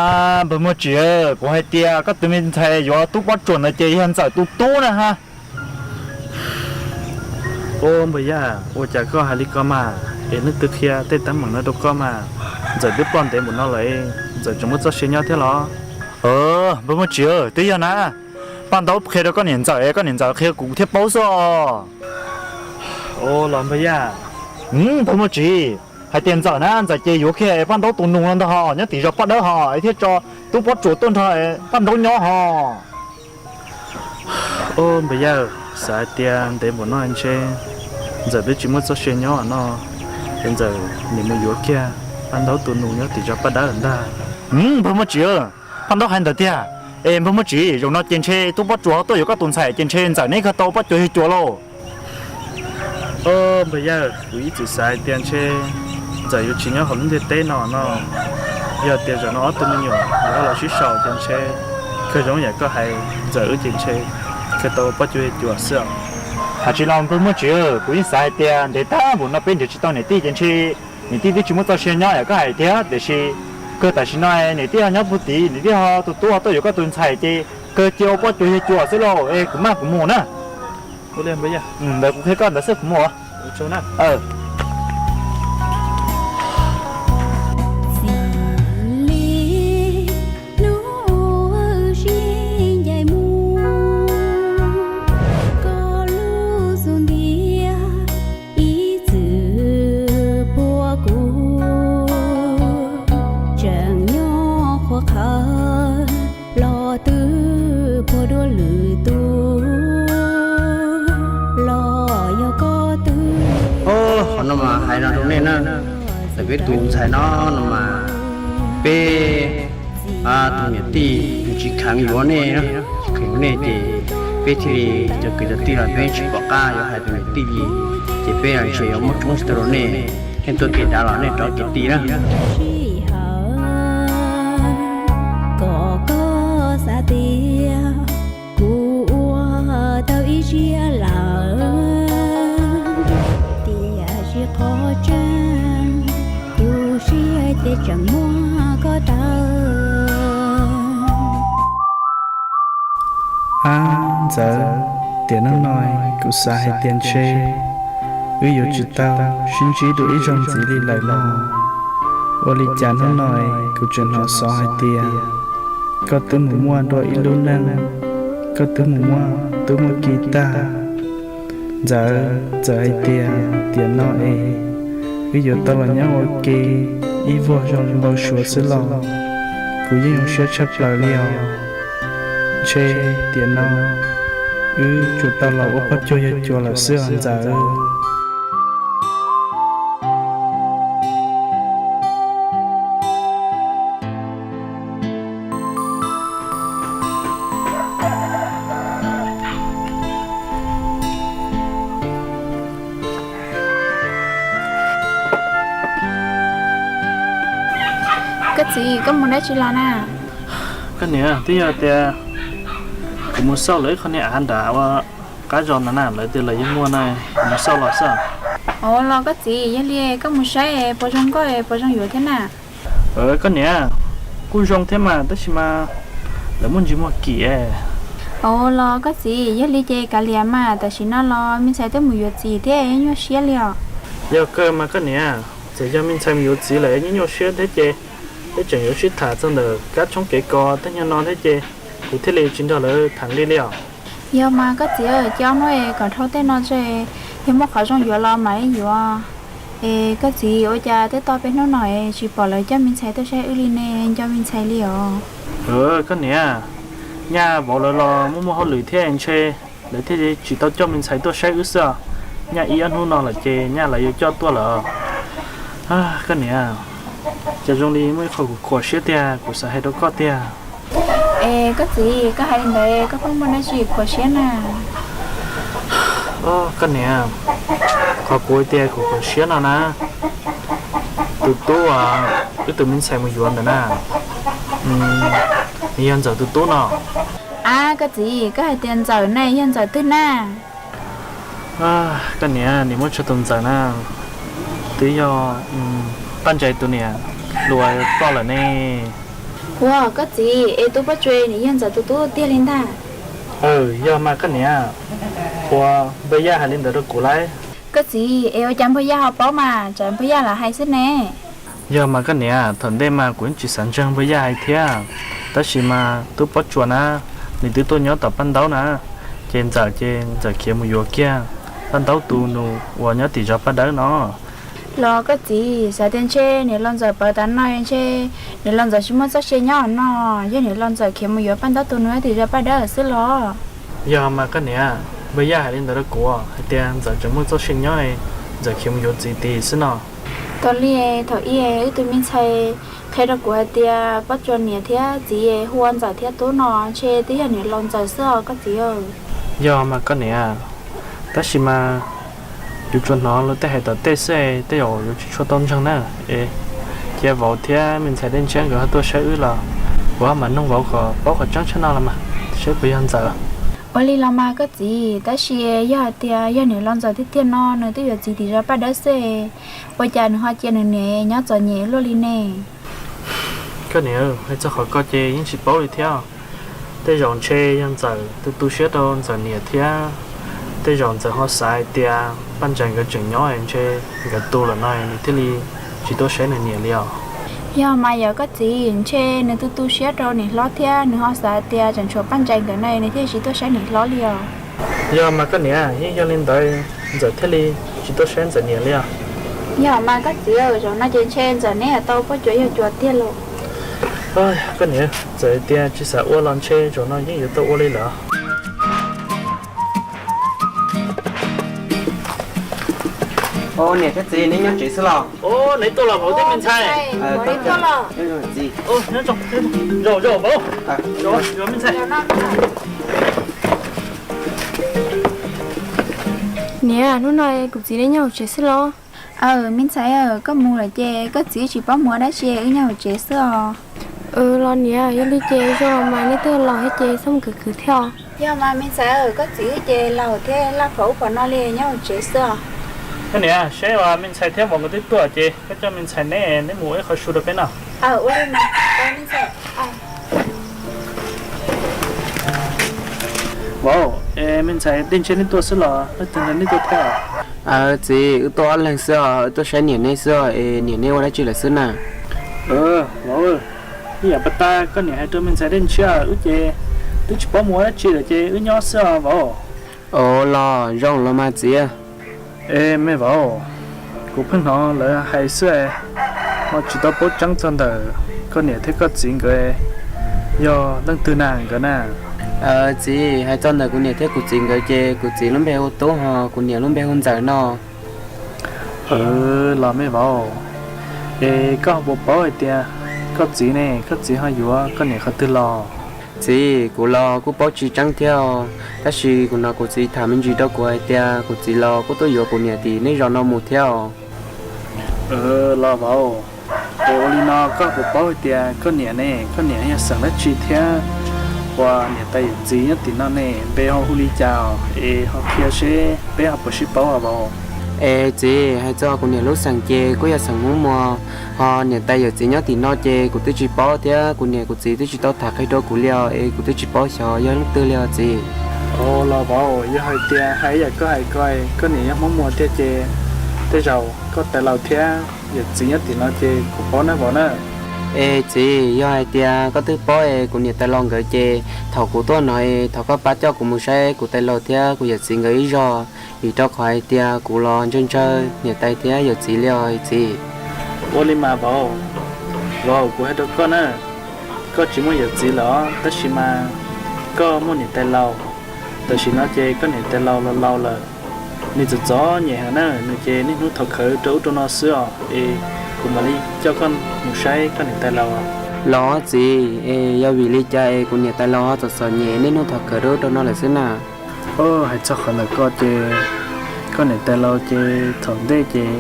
npawg Muaj Tsis, kuv hais tias koj tus me ntxhais yuav tub Pob Tsuas ntawd ces yog Ntxawm tus tub na ha. Ua npawg Yaj, ua cas koj hais li ko mas? Es leej twg qhia tej teeb meem no rau koj mas? Ntxawm twb ploj ntev npaum no lawm, Ntxawm tseem muaj txoj sia nyob thiab los? Npawg Muaj Tsis, twb yog na, Paj Ntaub qhia rau koj niam Ntxawm, koj niam Ntxawm qhia kuv thiaj paub xwb os. Ua los npawg Yaj. Npawg Muaj Tsis, hais tias Ntxawm na, Ntxawm ces yuav kiag Paj Ntaub tus nus no ntag ho, nyob tim zos Paj Dawb ho, es thiaj tso tub Pob Tsuas tuaj nrog Paj Ntaub nyob ho. Au, npawg Yaj, xav hais tias ntev npaum no ntshe Ntxawm twb tsis muaj txoj sia nyob no, es Ntxawm nim mus yuav kiag Paj Ntaub tus nus nyob tim zos Paj Dawb ntag. Npawg Muaj Tsim, Paj Ntaub hais ntawd tiag. Es npawg Muaj Tsim, zaum no ces ntshe tub Pob Tsuas tuaj yuav koj tus ntxhais ces ntshe Ntxawm neb kawg tau poj cuag yawg cuas lauj. Au, npawg Yaj, kuv ib txwm xav hais tias ntshe Ntxawm yuav tsis nyob hauv lub ntiaj teb no no. Yog tias zaum no ob tug me nyuam yuav los sib sau ces ntshe kawg zoo yam koj hais, Ntxawm wb ces ntshe kawg tau poj cuag yawg cuas xwb. Hais tsis los npawg Muaj Tsim, kuv yeej xav hais tias ntev tag npaum no peb nrhiav tsis tau niam tij ces ntshe niam tij twb tsis muaj txoj sia nyob yam koj hais thiab, tiam sis kawg tam sim no niam tij ho nyob puag tid, niam tij ho tus tub ho tuaj yuav koj tus ntxhais ces kawg cia ua poj cuag yawg cuas xwb lauj. Es kuv maj kuv mus na. Ntawd kuv qhia koj ntawd xwb, kuv mus. Txim li hnub sib ncaim mus, koj lub xub ntiag ib txwm puag kuv, tseem nyob qhuav qhawv los twb puag dua lwm tus, los yog koj twb. Qhov no mas hais no rau nej na, ntawm peb tus ntxhais no no mas peb tus niam tij nws tsis kheev yuav nej, tsis kheev yuav nej ces peb thiaj li cov kwv cov tij los peb tsis pom qab yuav hais tus niam tij li, ces peb los ntshe yuav muab tsoob tsis tau rau nej, nej tuaj kev dav los nej rov kev tij na. Sij hawm kom koj xav tias kuv ua tau ib siab lawm, tiam sis qhov tseeb kuv siab ces tseem muab koj tawm. Ab Ntxawm, tiam hnub no kuv xav hais tias ntshe wb yuav tsis tau sib ntsib dua ib zaug ntxiv li lawm no. Ua li cas hnub no kuv tseem hnov xov hais tias koj twb mus muaj dua ib lub neej, koj twb mus muaj tub muaj ki tag. Ntxawm, txawm hais tias tiam no es wb yuav tau los nyob ua ke ib vuag zoo npau suav xwb los kuv yeej zoo siab tshaj plaws li os. Ntshe tiam no wb tsuas tau los ua poj cuag yawg cuas lawm xwb os Ntxawm. Koj txiv, koj mus dab tsi los na? Koj niam, twb yog tias kuv mus xauj lawv ib qho niag av nram ua qab zos ntawd na, lawv tias lawv yeej muaj na, kuv mus xauj los xwb. Ua los koj txiv, yog li koj mus saib puas zoo nkauj puas zoo yuav thiab na? Koj niam, kuj zoo thiab mas, tab sis mas lawv muaj ntsis muag kim. Ua los koj txiv, yog li ces kav liam mas, tam sim no los me ntxhais twb mus yuav txiv thiab, nyuaj siab li os. Yog kawg mas koj niam, txawm yog me ntxhais mus yuav txiv lawm nyuaj nyuaj siab thiab ces peb tseem yuav sib tham txog ntawm kab tshoob kev kos tej nyuag no thiab ces kuv thiaj li tsis nrog lawv tham nqi li os. Yog mas koj txiv, ces ob hnub es kom dhau tej no tso, yog muaj qhov zoo yuav los mam li yuav. Es koj txiv, ua cas twb tau peb hnub no es tsis pom lawv coj me ntxhais tuaj saib wb li ne, nco me ntxhais li os? Koj niam, nyaj vauv lawv los muaj muaj hauj lwm thiab ntshe lawv thiaj tsis tau coj me ntxhais tuaj saib wb xwb os. Nyaj ib ob hnub no lawm ces nyaj lawv yuav coj tuaj lawm. Koj niam, cas zoo li muaj ib qho kuv khuam siab tiag, kuv xav hais rau koj tiag. Es koj txiv, koj hais li ntawd koj pheej muaj dab tsi khuam siab na? Koj niam, qhov kuv hais tias kuv khuam siab no na, tus tub uas wb tus me ntxhais mus yuav ntawd na, nws yog Ntxawm tus tub no. Ab koj txiv, koj hais tias Ntxawm ne yog Ntxawm twg na? Koj niam, nws muaj tsawg tus Ntxawm na, twb yog Paj Ntsais tus niam hluas koj lawm ne. Ua koj txiv, es tub Pob Tsuas nws yog Ntxawm tus tub tiag li ntag? Yog mas koj niam, ua npawg Yaj hais li ntawd rau kuv lauj. Koj txiv, es ua cas npawg Yaj ho paub mas, tsam npawg Yaj lam hais xwb ne. Yog mas koj niam, thaum ntej mas kuv yeej tsis xav ntseeg npawg Yaj hais thiab, tab sis mas tub Pob Tsuas na, nws twb tuaj nyob tom Paj Ntaub na, ces Ntxawm ces Ntxawm khiav mus yuav kiag Paj Ntaub tus nus uas nyob tim zos Paj Dawb no. Los koj txiv, xav tias ntshe niam laus Ntxawm pawv tas no ntshe niam laus Ntxawm tsis muaj txoj sia nyob no, yog niam laus Ntxawm khiav mus yuav Paj Ntaub tus nus nyob tim zos Paj Dawb xwb los? Yog mas koj niam, npawg Yaj hais li ntawd rau kuv hais tias Ntxawm tseem muaj txoj sia nyob, Ntxawm khiav mus yuav txiv tid xwb no. Tos li, thaum ub wb tus me ntxhais qhia rau kuv hais tias Pob Tsuas niam thiab txiv hu ua Ntxawm thiab Tub no, ntshe twb yog niam laus Ntxawm xwb os koj txiv. Yog mas koj niam, tab sis mas yus tsuas hnov luag tej hais tom tej xwb, tej zaum yuav tsis tshua tau ntseeg na. Es cia vauv thiab me ntxhais Dej Ntshiab nkawd ho tuaj saib wb los kuv ho mam nug vauv kom paub qhov tseeb tshaj no los mas, saib puas yog Ntxawm. Ua li los mas koj txiv, tab sis yog hais tias yog niam laus Ntxawm tiag tiag no nws twb yuav txiv tim zos Paj Dawb xwb, ua cas nws ho cia nws niam nyob txom nyem luaj li ne? Koj niam, hais txog qhov ko ces yeej tsis paub li thiab. Tej zaum ntshe yog Ntxawm tu tu siab rau Ntxawm niam thiab, tej zaum Ntxawm ho xav hais tias Paj Ntsais nkawd tseem nyob ntshe nkawd tu lawm no nws thiaj li tsis tuaj saib nws niam li os. Yog mas yog koj txiv, ntshe nws tu tu siab rau niam hlob thiab nws ho xav hais tias tseem tshuav Paj Ntsais nkawd no nws thiaj tsis tuaj saib niam hlob li os. Yog mas koj niam, yeej yog li ntawd Ntxawm thiaj li tsis tuaj saib Ntxawm niam li os. Yog mas koj txiv, zaum no ces ntshe Ntxawm neb yuav tau Pob Tsuas yog cuas tiag lauj. Koj niam, txawm tias tsis xav ua los ntshe zaum no yeej yuav tau ua li lawm. Niam thiab txiv, neb nyob tsev xwb los? Neb tuaj los vauv thiab me ntxhais. Zaum, zaum vauv, zaum me ntxhais. Niam, hnub no kuv txiv neb nyob hauv tsev xwb los? Aws, me ntxhais, koj mus lawm ces koj txiv tsis paub mus ua dab tsi, wb nyob hauv tsev xwb os. Los niam, yog li ces zoo mas neb twb laus thiab ces txhob mus khwv khwv thiab os. Yog mas me ntxhais, koj txiv ces laus thiab laj phom ub phom no li, nyob hauv tsev xwb os. Koj niam, seb uas me ntxhais thiab vauv nkawd twb tuaj ces koj coj me ntxhais neb, neb mus ua ib qho su rau peb noj. Ua li mas. Vauv, es me ntxhais Dej Ntshiab neb tuaj xwb los leej twg nrog neb tuaj thiab? Aws txiv, wb tuaj ob leeg xwb os, wb tuaj saib niam neb xwb os, es niam neb ua dab tsi lawm xwb na? Vauv, ib yam pas tas koj niam hais rau me ntxhais Dej Ntshiab wb ces twb tsis paub mus ua dab tsi lawm ces wb nyob xwb os vauv. Ua los zoo los mas txiv. Es me vauv, kuv pheej hnov lawv hais xwb, ho tsis tau paub tseeb txog ntawm koj niam thiab koj txiv nkawd, yog leej twg na nkawd na? Aws txiv, hais txog ntawm kuv niam thiab kuv txiv nkawd ces kuv txiv lub npe hu Tub ho kuv niam lub npe hu Ntxawm no. Los me vauv, es koj puas paub hais tias koj txiv ne, koj txiv ho yuav koj niam qhov twg los? Txiv, kuv los kuj paub tsis tseeb thiab, tab sis kuv hnov kuv txiv tham me ntsis rau kuv hais tias kuv txiv los kuj tuaj yuav kuv niam tim nej zos no mus thiab. Los vauv, es ua li no koj puas paub hais tias koj niam ne, koj niam yog xeem dab tsi thiab, uas niam tais yawm txiv nyob tim no ne npe ho hu li cas es ho qhia seb peb ho puas sib paub os vauv. Es txiv, hais txog kuv niam lub xeem ces kuj yog xeem Hmoob Muas, ho niam tais yawm txiv nyob tim no ces kuv twb tsis paub thiab kuv niam kuv txiv twb tsis tau tham qhia rau kuv li os, es kuv twb tsis paub xyov yog leej twg li os txiv. Los vauv, yog hais tias hais yam koj hais ko, koj niam yog Hmoob Muas tiag ces tej zaum koj tais laus thiab yawm txiv nyob tim no ces kuv paub na vauv na. Es txiv, yog hais tias koj twb paub es kuv niam tais laus nkawd ces thaum kuv tuaj no es thov koj pab coj kuv mus saib kuv tais laus thiab kuv yawm txiv nkawd ib zaug, vim rau qhov hais tias kuv los ntshaw ntshaw niam tais thiab yawm txiv li os txiv. Ua li mas vauv, vauv, kuv hais rau koj na, koj tsis muaj yawm txiv lawm os, tab sis mas koj muaj niam tais laus. Tam sim no ces koj niam tais laus los laus lawm, nws txom txom nyem heev na, nws ces niaj hnub thov khawv rau ub rau no xwb os, es kuv mam li coj koj mus saib koj niam tais laus. Los txiv, es yog vim li cas es kuv niam tais laus ho txom txom nyem niaj hnub thov khawv rau ub rau no lawm xwb na? Hais txog qhov ntawm ko ces koj niam tais laus ces thaum ntej ces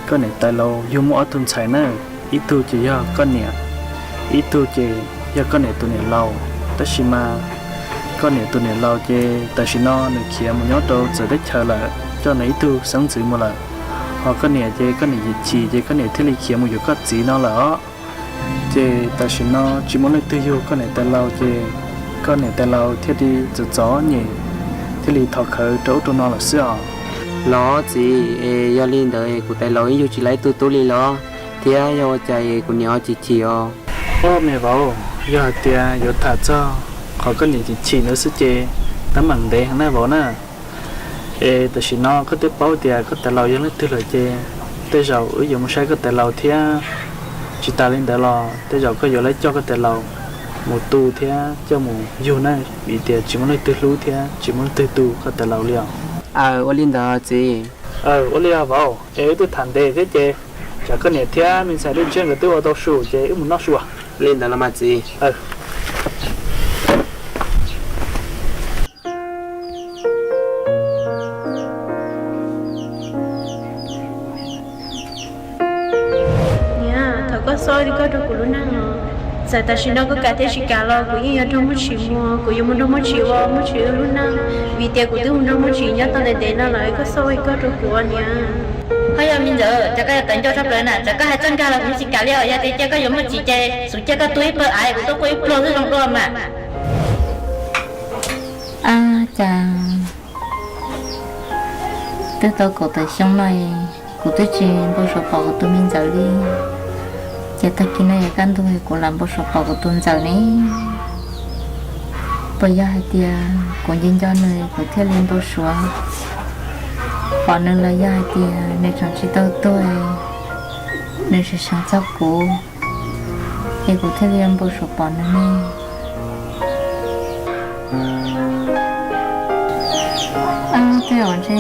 koj niam tais laus yug muaj ob tug ntxhais na, ib tug ces yog koj niam, ib tug ces yog koj niam tus niam laus. Tab sis mas koj niam tus niam laus ces tam sim no nws khiav mus nyob rau txawv teb chaws lawm, coj nws ib tug xeeb ntxwv mus lawm. Ho koj niam ces koj niam chim chim ces koj niam thiaj li khiav mus yuav koj txiv no lawm os. Ces tam sim no tsis muaj leej twg yug koj niam tais laus ces koj niam tais laus thiaj li txom txom nyem, thiaj li thov khawv rau ub rau no lawm xwb os. Los txiv, es yog li ntawd kuv tais laus ib yug tsis tau ib tug tub li los, thiab yog ua cas es kuv niam ho chim chim os? Os me vauv, yog hais tias yuav tham txog qhov koj niam chim chim ntawd xwb ces teeb meem ntev heev na vauv na. Es tam sim no koj twb paub tias koj tais laus yog leej twg lawm ces tej zaum wb yuav mus saib koj tais laus thiab. Tsis tas li ntawd los tej zaum koj yuav tau coj koj tais laus mus tu thiab coj mus yug na, vim tias tsis muaj leej twg hlub thiab tsis muaj leej twg tu koj tais laus li os. Aw, ua li ntawd txiv. Aw, ua li os vauv, es wb twb tham ntev thiab ces tsam koj niam thiab me ntxhais Dej Ntshiab nkawd twb ua tau su ces wb mus noj su. Li ntawd los mas txiv. Niam, thov koj xob li koj rau kuv lub neej os. Txawm tam sim no koj kam thiab tsis kam los kuv yeej yuav nrog Muaj Tshis mus, kuv yuav mus nrog Muaj Tshis ua Muaj Tshis lub neej, vim tias kuv twb mus nrog Muaj Tshis nyob tau ntev ntev no lawm, koj xob li koj rau kuv niam. Ho yog me ntxawm, cas koj yuav tawv ncauj tshaj plaws na, txawm koj hais txoj nkag los kuv tsis kam li os, yog tias cia koj yuav Muaj Tshis ces xub cia koj tu ib pawg av kuv tuaj quaj ib pluag xwb zoo dua mas. Ab, cas twb tau kaum tawm xyoo no, kuv twb tsis npau suav pom kuv tus me ntxawm li. Ces tag kis no yog kaj ntug kuv lam npau suav pom kuv tus ntxawm ne. Puas yog hais tias kuv nco nco nws kuv thiaj li npau suav pom nws los yog hais tias nws tseem tsis tau tuag, nws tseem seev txog kuv, es kuv thiaj li npau suav pom nws ne? Tej zaum ntshe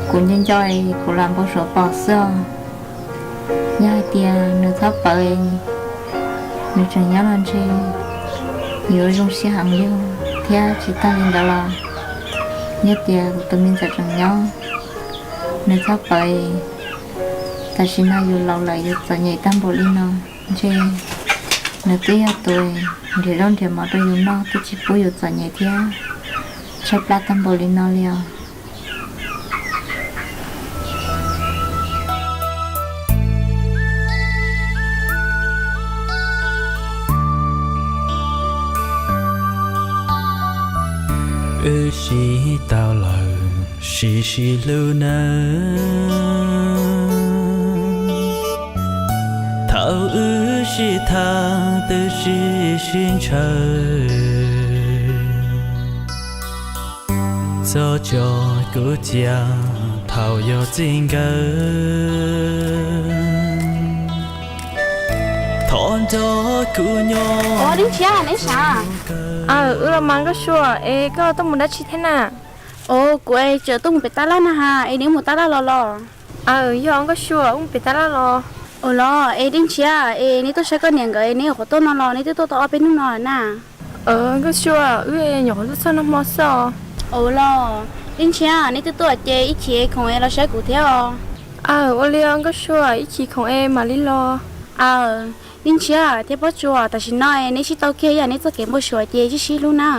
kuv nco nco kuv lam npau suav pom xwb os. Yog hais tias nws txhob pawv, nws tseem nyob los ntshe yuav zoo siab heev li, thiab tsis tag li ntawd los yog tias kuv tus me ntxawm tseem nyob, nws txhob pawv, tam sim no yus laus lawm yus txom nyem tag npaum li no, ntshe nws twb yog tus nrhiav zaub nrhiav mov rau yus noj twb tsis pub yus txom nyem thiab tshaib plab tag npaum li no li os. Wb sib tau lawm, sib sib hlub nawb. Thaum wb sib tham twb sib sib ntshaw, txog tso kuv cia thaum yog txij nkawm. Thov nrog kuv nyob. Ua Dej Ntshiab, neb sav? Aw, wb los mas Nkauj Sua, es koj tuaj mus dab tsi thiab na? Ua, kuv es tseem tuaj mus pem tab laj na ha, es neb mus tab laj los los? Aw, yog Nkauj Sua, wb mus pem tab laj los. Ua los, es Dej Ntshiab, es neb tuaj saib koj niam nkawd, neb nyuam qhuav tuaj no los neb twb tuaj tau ob peb hnub no lawm na? Aw, Nkauj Sua, wb nyuam qhuav tuaj txog nag hmo xwb os. Ua los, Dej Ntshiab, neb twb tuaj ces ib chim khoom es los saib kuv thiab os. Aw, ua li os Nkauj Sua, ib chim khoom es mam li los. Aw, Dej Ntshiab thiab Pob Tsuas, tam sim no es neb sib tau kiag yam neb txoj kev npau suav ces sib sib hlub na.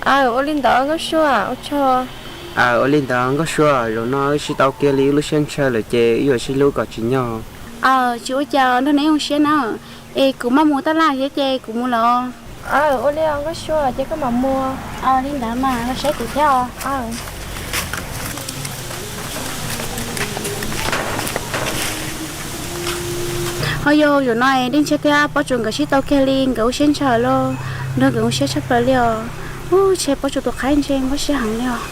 Aw, ua li ntawd Nkauj Sua, ua tsaug. Aw, ua li ntawd Nkauj Sua, zaum no wb sib tau kiag li wb lub siab ntshaw lawm ces wb yuav sib hlub kom tsim nyog. Aw, tsis ua cas, nrog neb zoo siab na. Es kuv maj mus tab laj thiab ces kuv mus lawm. Aw, ua li Nkauj Sua, ces koj mam mus. Aw, li ntawd mas los saib kuv thiab os. Aw. Ho yog zaum no Dej Ntshiab thiab Pob Tsuas nkawd sib tau kiag li, nkawd ua siab ntshaw los nrog nkawd ua siab tshaj plaws li os. Ub, ntshe Pob Tsuas tus qaib ntshe mob siab heev li os.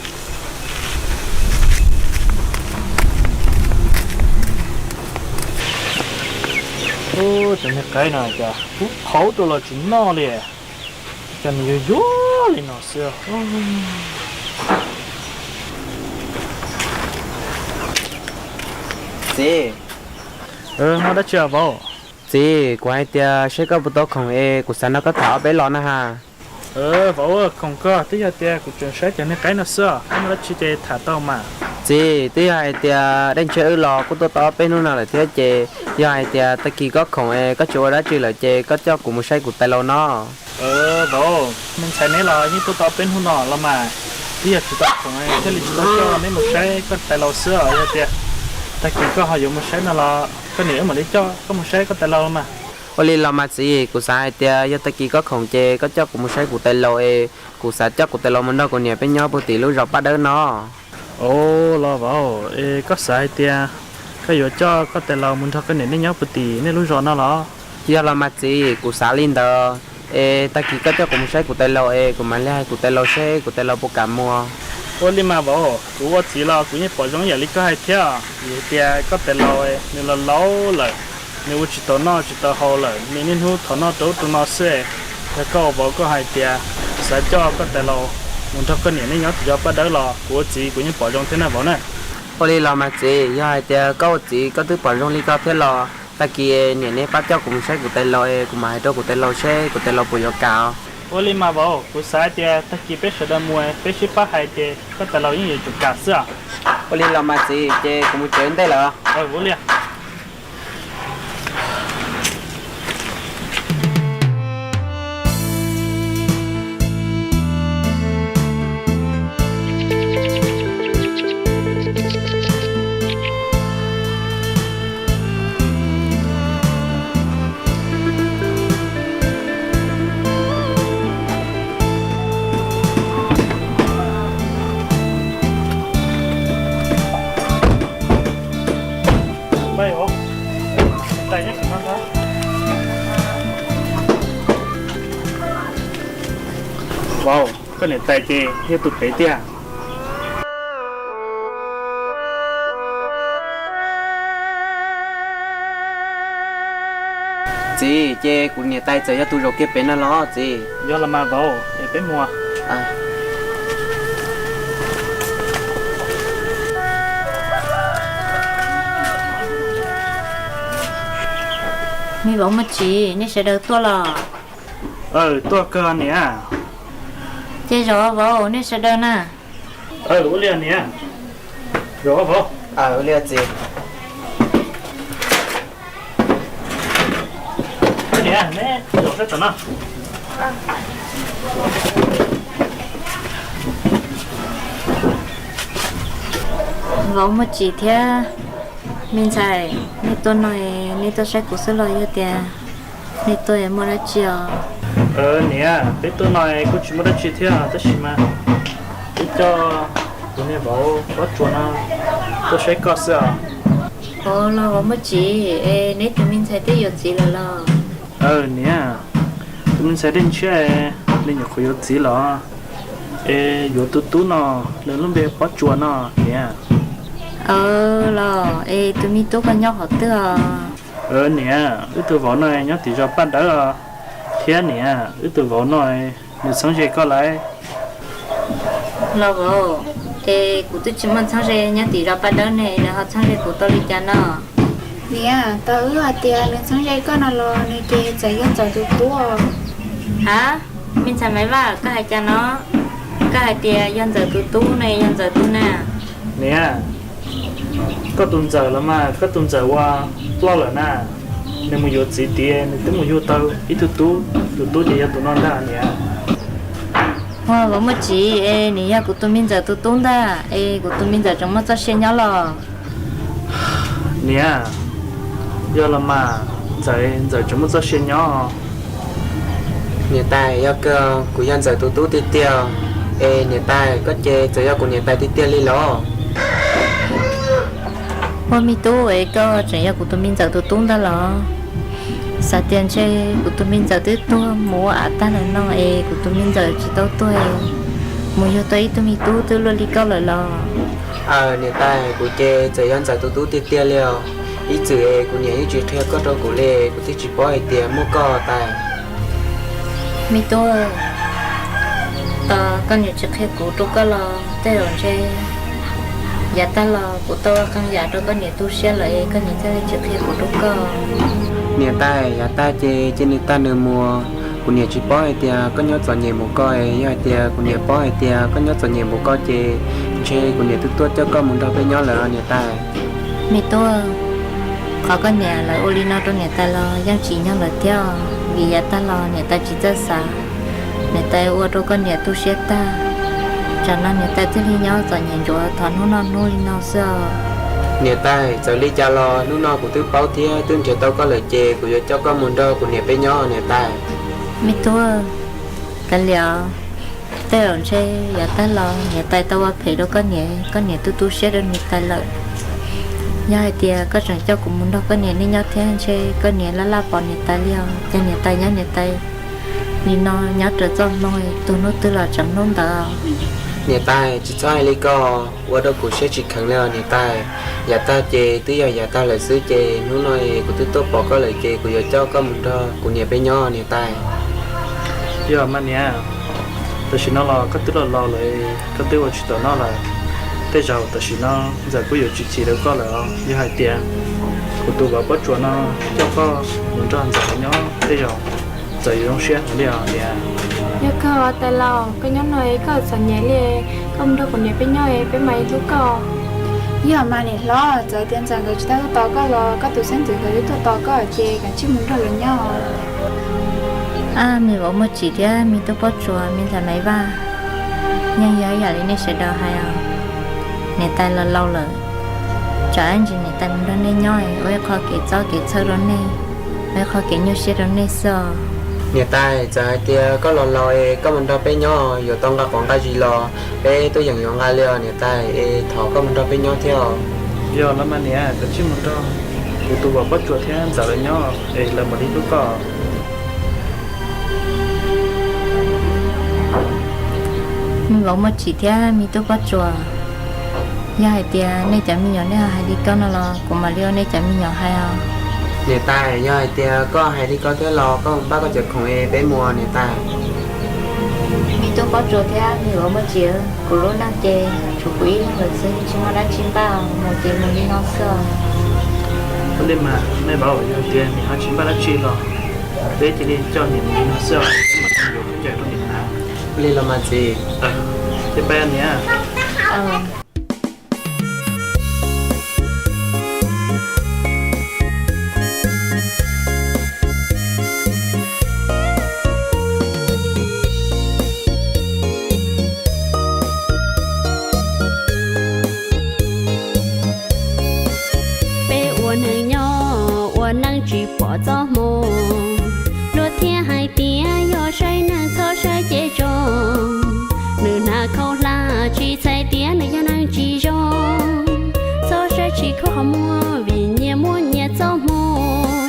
Ub, cov niag qaib no cas kub qhauv rau los tsis noj li, cas nws yuag yuag li no xwb. Txiv. Muaj dab tsi vauv? Txiv, kuv hais tias saib koj puas tau khoom es kuv xav nrog koj tham ob peb lo na ha. Vauv, khoom koj, twb yog tias kuv tseem saib cov niag qaib no xwb, koj muaj dab tsi ces tham tau mas. Txiv, twb yog hais tias Dej Ntshiab wb los kuj tuaj tau ob peb hnub no lawm thiab ces yog hais tias tag kis koj khoom es koj tsis ua dab tsi lawm ces koj coj kuv mus saib kuv tais laus no. Vauv, me ntxhais neb los yeej tuaj tau ob peb hnub no los mas, twb yog tsis tau khoom thiaj li tsis tau coj neb mus saib koj tais laus xwb os. Yog tias tag kis koj ho yuav mus saib no los koj niam wb mam li coj koj mus saib koj tais laus los mas. Ua li los mas txiv, kuv xav hais tias yog tag kis koj khoom ces koj coj kuv mus saib kuv tais laus es kuv xav coj kuv tais laus mus nrog kuv niam peb nyob puag tim lub zos Paj Dawb no. Ua los vauv, es koj xav hais tias koj yuav coj koj tais laus mus nrog koj niam nej nyob puag tim nej lub zos no los? Yog los mas txiv, kuv xav li ntawd. Es tag kis koj coj kuv mus saib kuv tais laus es kuv mam li hais kuv tais laus seb kuv tais laus puas kam mus. Ua li mas vauv, kuv ua txiv los kuv yeej pom zoo yam li koj hais thiab, vim tias koj tais laus nws los laus lawm, Nws ua tsis tau noj tsis tau haus lawm, nws niaj hnub thov noj rau ub rau no xwb. Yog koj ua vauv koj hais tias xav coj koj tais laus mus nrog koj niam nej nyob tim zos Paj Dawb los kuv ua txiv kuv yeej pom zoo thiab na vauv na. Ua li los mas txiv, yog hais tias koj ua txiv koj twb pom zoo li ko thiab los tag kis niam neb pab coj kuv mus saib kuv tais laus es kuv mam hais rau kuv tais laus seb kuv tais laus puas yuav kam. Ua li mas vauv, kuv xav hais tias tag kis peb sawv daws mus peb sib pab hais ces koj tais laus yeej yuav tsum kam xwb os. Ua li los mas txiv, ces kuv mus tsev ntej lawm. Ua li. Vauv, koj niam tais ces yog tus pem tiag. Txiv, ces kuv niam tais txawm yog tus zaum kiag pem no los txiv? Yog los mas vauv, es peb mus. Me vauv Muaj Tsim, nej sawv daws tuaj los? Tuaj kawg niam. Ces zaum vauv, nej sawv daws na. Ua li niam, zaum vauv. Ua li txiv. Niam, neb zaum sab tom no. Vauv Muaj Tsim thiab me ntxhais, nej tuaj no, nej tuaj saib kuv xwb los yog tias nej tuaj muaj dab tsi os? Niam, peb tuaj no kuj tsis muaj dab tsi thiab tab sis mas wb coj kuv niag vauv Pob Tsuas no tuaj saib koj xwb os. Ua los Vauv Muaj Tsim, es neb tus me ntxhais twb yuav txiv lawm los? Niam, tus me ntxhais dej ntshiab nws nyuam qhuav yuav txiv los, es yuav tus tub no, nws lub npe Pob Tsuas no niam. Los es tus me tub koj nyob qhov twg os? Niam, wb tus vauv no nyob tim zos Paj Dawb os. Thiab niam, wb tus vauv no nws txheeb ze koj lauj. Los vauv, es kuv twb tsis muaj txheeb ze nyob tim zos Paj Dawb ne, nws ho txheeb ze kuv tau li cas no? Niam, tau wb hais tias nws txheeb ze koj no los nws ces txawm yog Ntxawm tus tub os. Ha, me ntxhais Maiv Vaj, koj hais cas no? Koj hais tias yog Ntxawm tus tub ne, yog Ntxawm tus na? Niam, koj tus Ntxawm los mas koj tus Ntxawm uas ploj lawm na, nws mus yuav txiv tiav nws twb mus yug tau ib tug tub, tus tub ces yog tus no ntag niam. Ua, Vauv Muaj Tsim, es nws yog kuv tus me Ntxawm tus tub ntag, es kuv tus me Ntxawm tseem muaj txoj sia nyob los? Niam, yog los mas Ntxawm, Ntxawm tseem muaj txoj sia nyob. Niam tais, yog kawg kuv yog Ntxawm tus tub tiag tiag, es niam tais koj ces txawm yog kuv niam tais tiag tiag li los? Ua, me tub, es koj tseem yog kuv tus me Ntxawm tus tub ntag los? Xav tias ntshe kuv tus me Ntxawm twb tuag mus ua av tag lawm no es kuv tus me Ntxawm tsis tau tuag mus yug tau ib tug me tub twb luaj li koj lawm los? Aws, niam tais, kuv ces txawm yog Ntxawm tus tub tiag tiag li os. Ib txwm es kuv niam yeej tsis qhia koj rau kuv li, kuv thiaj tsis paub hais tias muaj koj tais. Me tub, tos koj niam tsis qhia kuv rau koj los tej zaum ntshe yav tag los kuv tau ua qee yam rau koj niam tu siab lawm es koj niam thiaj li tsis qhia kuv rau koj. Niam tais, yav tag ces cia nws tag nws mus. Kuv niam tsis paub hais tias koj nyob txom nyem npaum ko es, yog hais tias kuv niam paub hais tias koj nyob txom nyem npaum ko ces ntshe kuv niam twb tuaj coj koj mus nrog peb nyob lawm niam tais. Me tub, qhov koj niam lawv ua li no rau niam tais los yeej tsim nyog lawm thiab, vim yav tag los niam tais tsis txawj xav, niam tais ua rau koj niam tu siab tag. Tsam no niam tais thiaj li nyob txom nyem ntsuav thov hnub noj hnub li no xwb os. Niam tais, txawm li cas los hnub no kuv twb paub thiab twb nrhiav tau koj lawm ces kuv yuav coj koj mus nrog kuv niam peb nyob niam tais. Me tub, kav liam, tej zaum ntshe yav tag los niam tais tau ua phem rau koj niam, koj niam twb tu siab rau niam tais lawm. Yog hais tias koj tseem coj kuv mus nrog koj niam nej nyob thiab ntshe koj niam laj laj pom niam tais li os, ces niam tais nyob niam tais li no nyob raws txoj hmoo, tus hnub twg los tseem hnub ntawd. Niam tais, tsis txhob hais li ko, ua rau kuv siab tsis kheev li os niam tais. Yav tag ces twb yog yav tag lawm xwb ces hnub no es kuv twb tuaj pom koj lawm ces kuv yuav coj koj mus nrog kuv niam peb nyob niam tais. Yog mas niam, tam sim no los koj twb los laus lawm, koj twb ua tsis tau noj lawm. Tej zaum tam sim no ntxawm kuj yuav tsis chim rau koj lawm os. Yog hais tias kuv tus vauv Pob Tsuas no coj koj mus nrog ntxawm lawv nyob tej zaum ntxawm yuav zoo siab heev li os niam. Yog kawg tais laus, koj nyob no es koj txom nyem li, koj mus nrog kuv niam peb nyob es peb mam li hlub koj. Yog mas niam hlob, txawm tias ntxawm nkawd tsis tau tuaj tos koj los koj tus xeeb ntxwv nkawd twb tuaj tos koj ces kav tsij mus nrog lawv nyob. Ab, me vauv Muaj Tsim thiab me tub Pob Tsuas, me ntxhais Maiv Vaj, yeej yog ib yam li nej sawv daws hais os. Niam tais los laus lawm, tsam ib ntsis niam tais mus nrog nej nyob ua ib qho kev txob kev txhawj rau nej, ua ib qho kev nyuaj siab rau nej xwb os. Niam tais, txawm hais tias koj los laus es koj mus nrog peb nyob yuav tau nqa quav nqa zis los peb tuaj yeem yuav nqa li os niam tais, es thov koj mus nrog peb nyob thiab os. Yog los mas niam, kav tsij mus nrog kuv tus vauv Pob Tsuas thiab ntxawm lawv nyob es lawv mam li hlub koj. Me vauv Muaj Tsim thiab me tub Pob Tsuas, yog hais tias nej cov me nyuam nej ho hais li koj no los kuv mam li ua nej cov me nyuam hais os. Niam tais, yog hais tias koj hais li ko thiab los koj mus npaj koj cov khoom es peb mus niam tais. Me tub Pob Tsuas thiab me vauv Muaj Tsim, kuv lub neej ces tshuav kuv ib leeg lawm xwb, tsis muaj dab tsi npaj, mus ces mus li no xwb os. Ua li mas me vauv, yog hais tias niam ho tsis npaj dab tsi los peb cia li coj niam mus li no xwb os, yuav khaub ncaws rau niam hnav. Ua li los mas txiv. Ces peb niam. Peb ua neeg nyob ua neej tsis pom txoj hmoo, luag thiaj hais tias yog saib neeg txhob saib ceg tso. Nws hnav khaub hlab tsis txhais tias nws yog neeg tsis zoo, txhob saib tsis khuv qhov muag vim nyias muaj nyias txoj hmoo.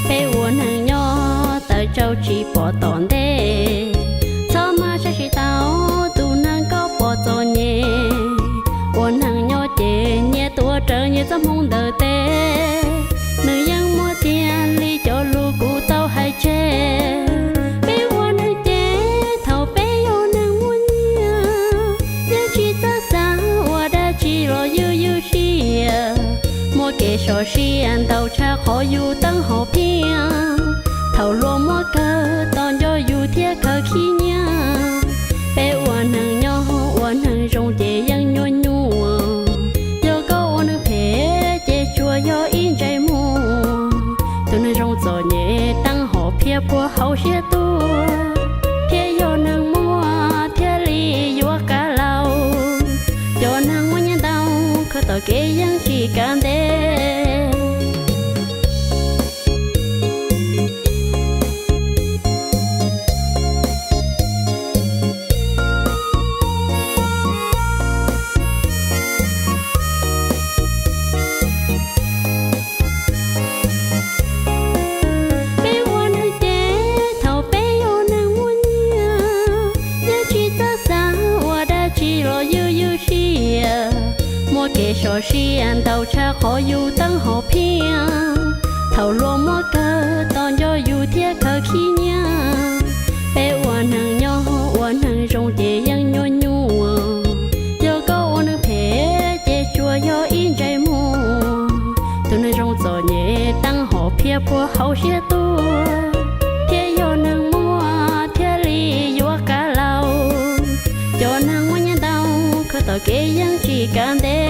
Peb ua neeg nyob tawm tsau tsis pom tom ntej, txhob mas saib tsis taus tus neeg koj pom txom nyem. Ua neeg nyob ces nyias tuav rawv nyias txoj hmoo ntawm tes, nws yeej muaj tiag li cov lus kuv tau hais tseg. Peb ua neeg ces thaum peb yog neeg muaj nyiaj, yeej tsis txawj xav ua dab tsi los ywj ywj siab. Muaj kev sov siab ntau tshaj qhov yus teeb hom phiaj, thaum luag muab kawg tos nco yus thiaj khaws khib nyiab. Peb ua neeg nyob ua neeg zoo ces yeej nyuaj nyuaj, yog koj ua neeg phem ces tsuas yog ib ntsais muag. Tus neeg zoo txom nyem teeb hom phiaj puag hauv siab tuaj, thiaj yog neeg muaj thiaj li yuav kav laus. Cov neeg muaj nyiaj ntau khaws tom kev yeej tsis kav ntev. Peb ua neeg ces thaum peb yog neeg muaj nyiaj, yeej tsis txawj xav ua dab tsi los ywj ywj siab. Muaj kev sov siab ntau tshaj qhov yus teeb hom phiaj, thaum luag muab kawg tos nco yus thiaj khaws khib nyiab. Peb ua neeg nyob ua neeg zoo ces yeej nyuaj nyuaj, yog koj ua neeg phem ces tsuas yog ib ntsais muag. Tus neeg zoo txom nyem teeb hom phiaj puag hauv siab tuaj, thiaj yog neeg muaj thiaj li yuav kav laus. Cov neeg muaj nyiaj ntau khaws tom kev yeej tsis kav ntev.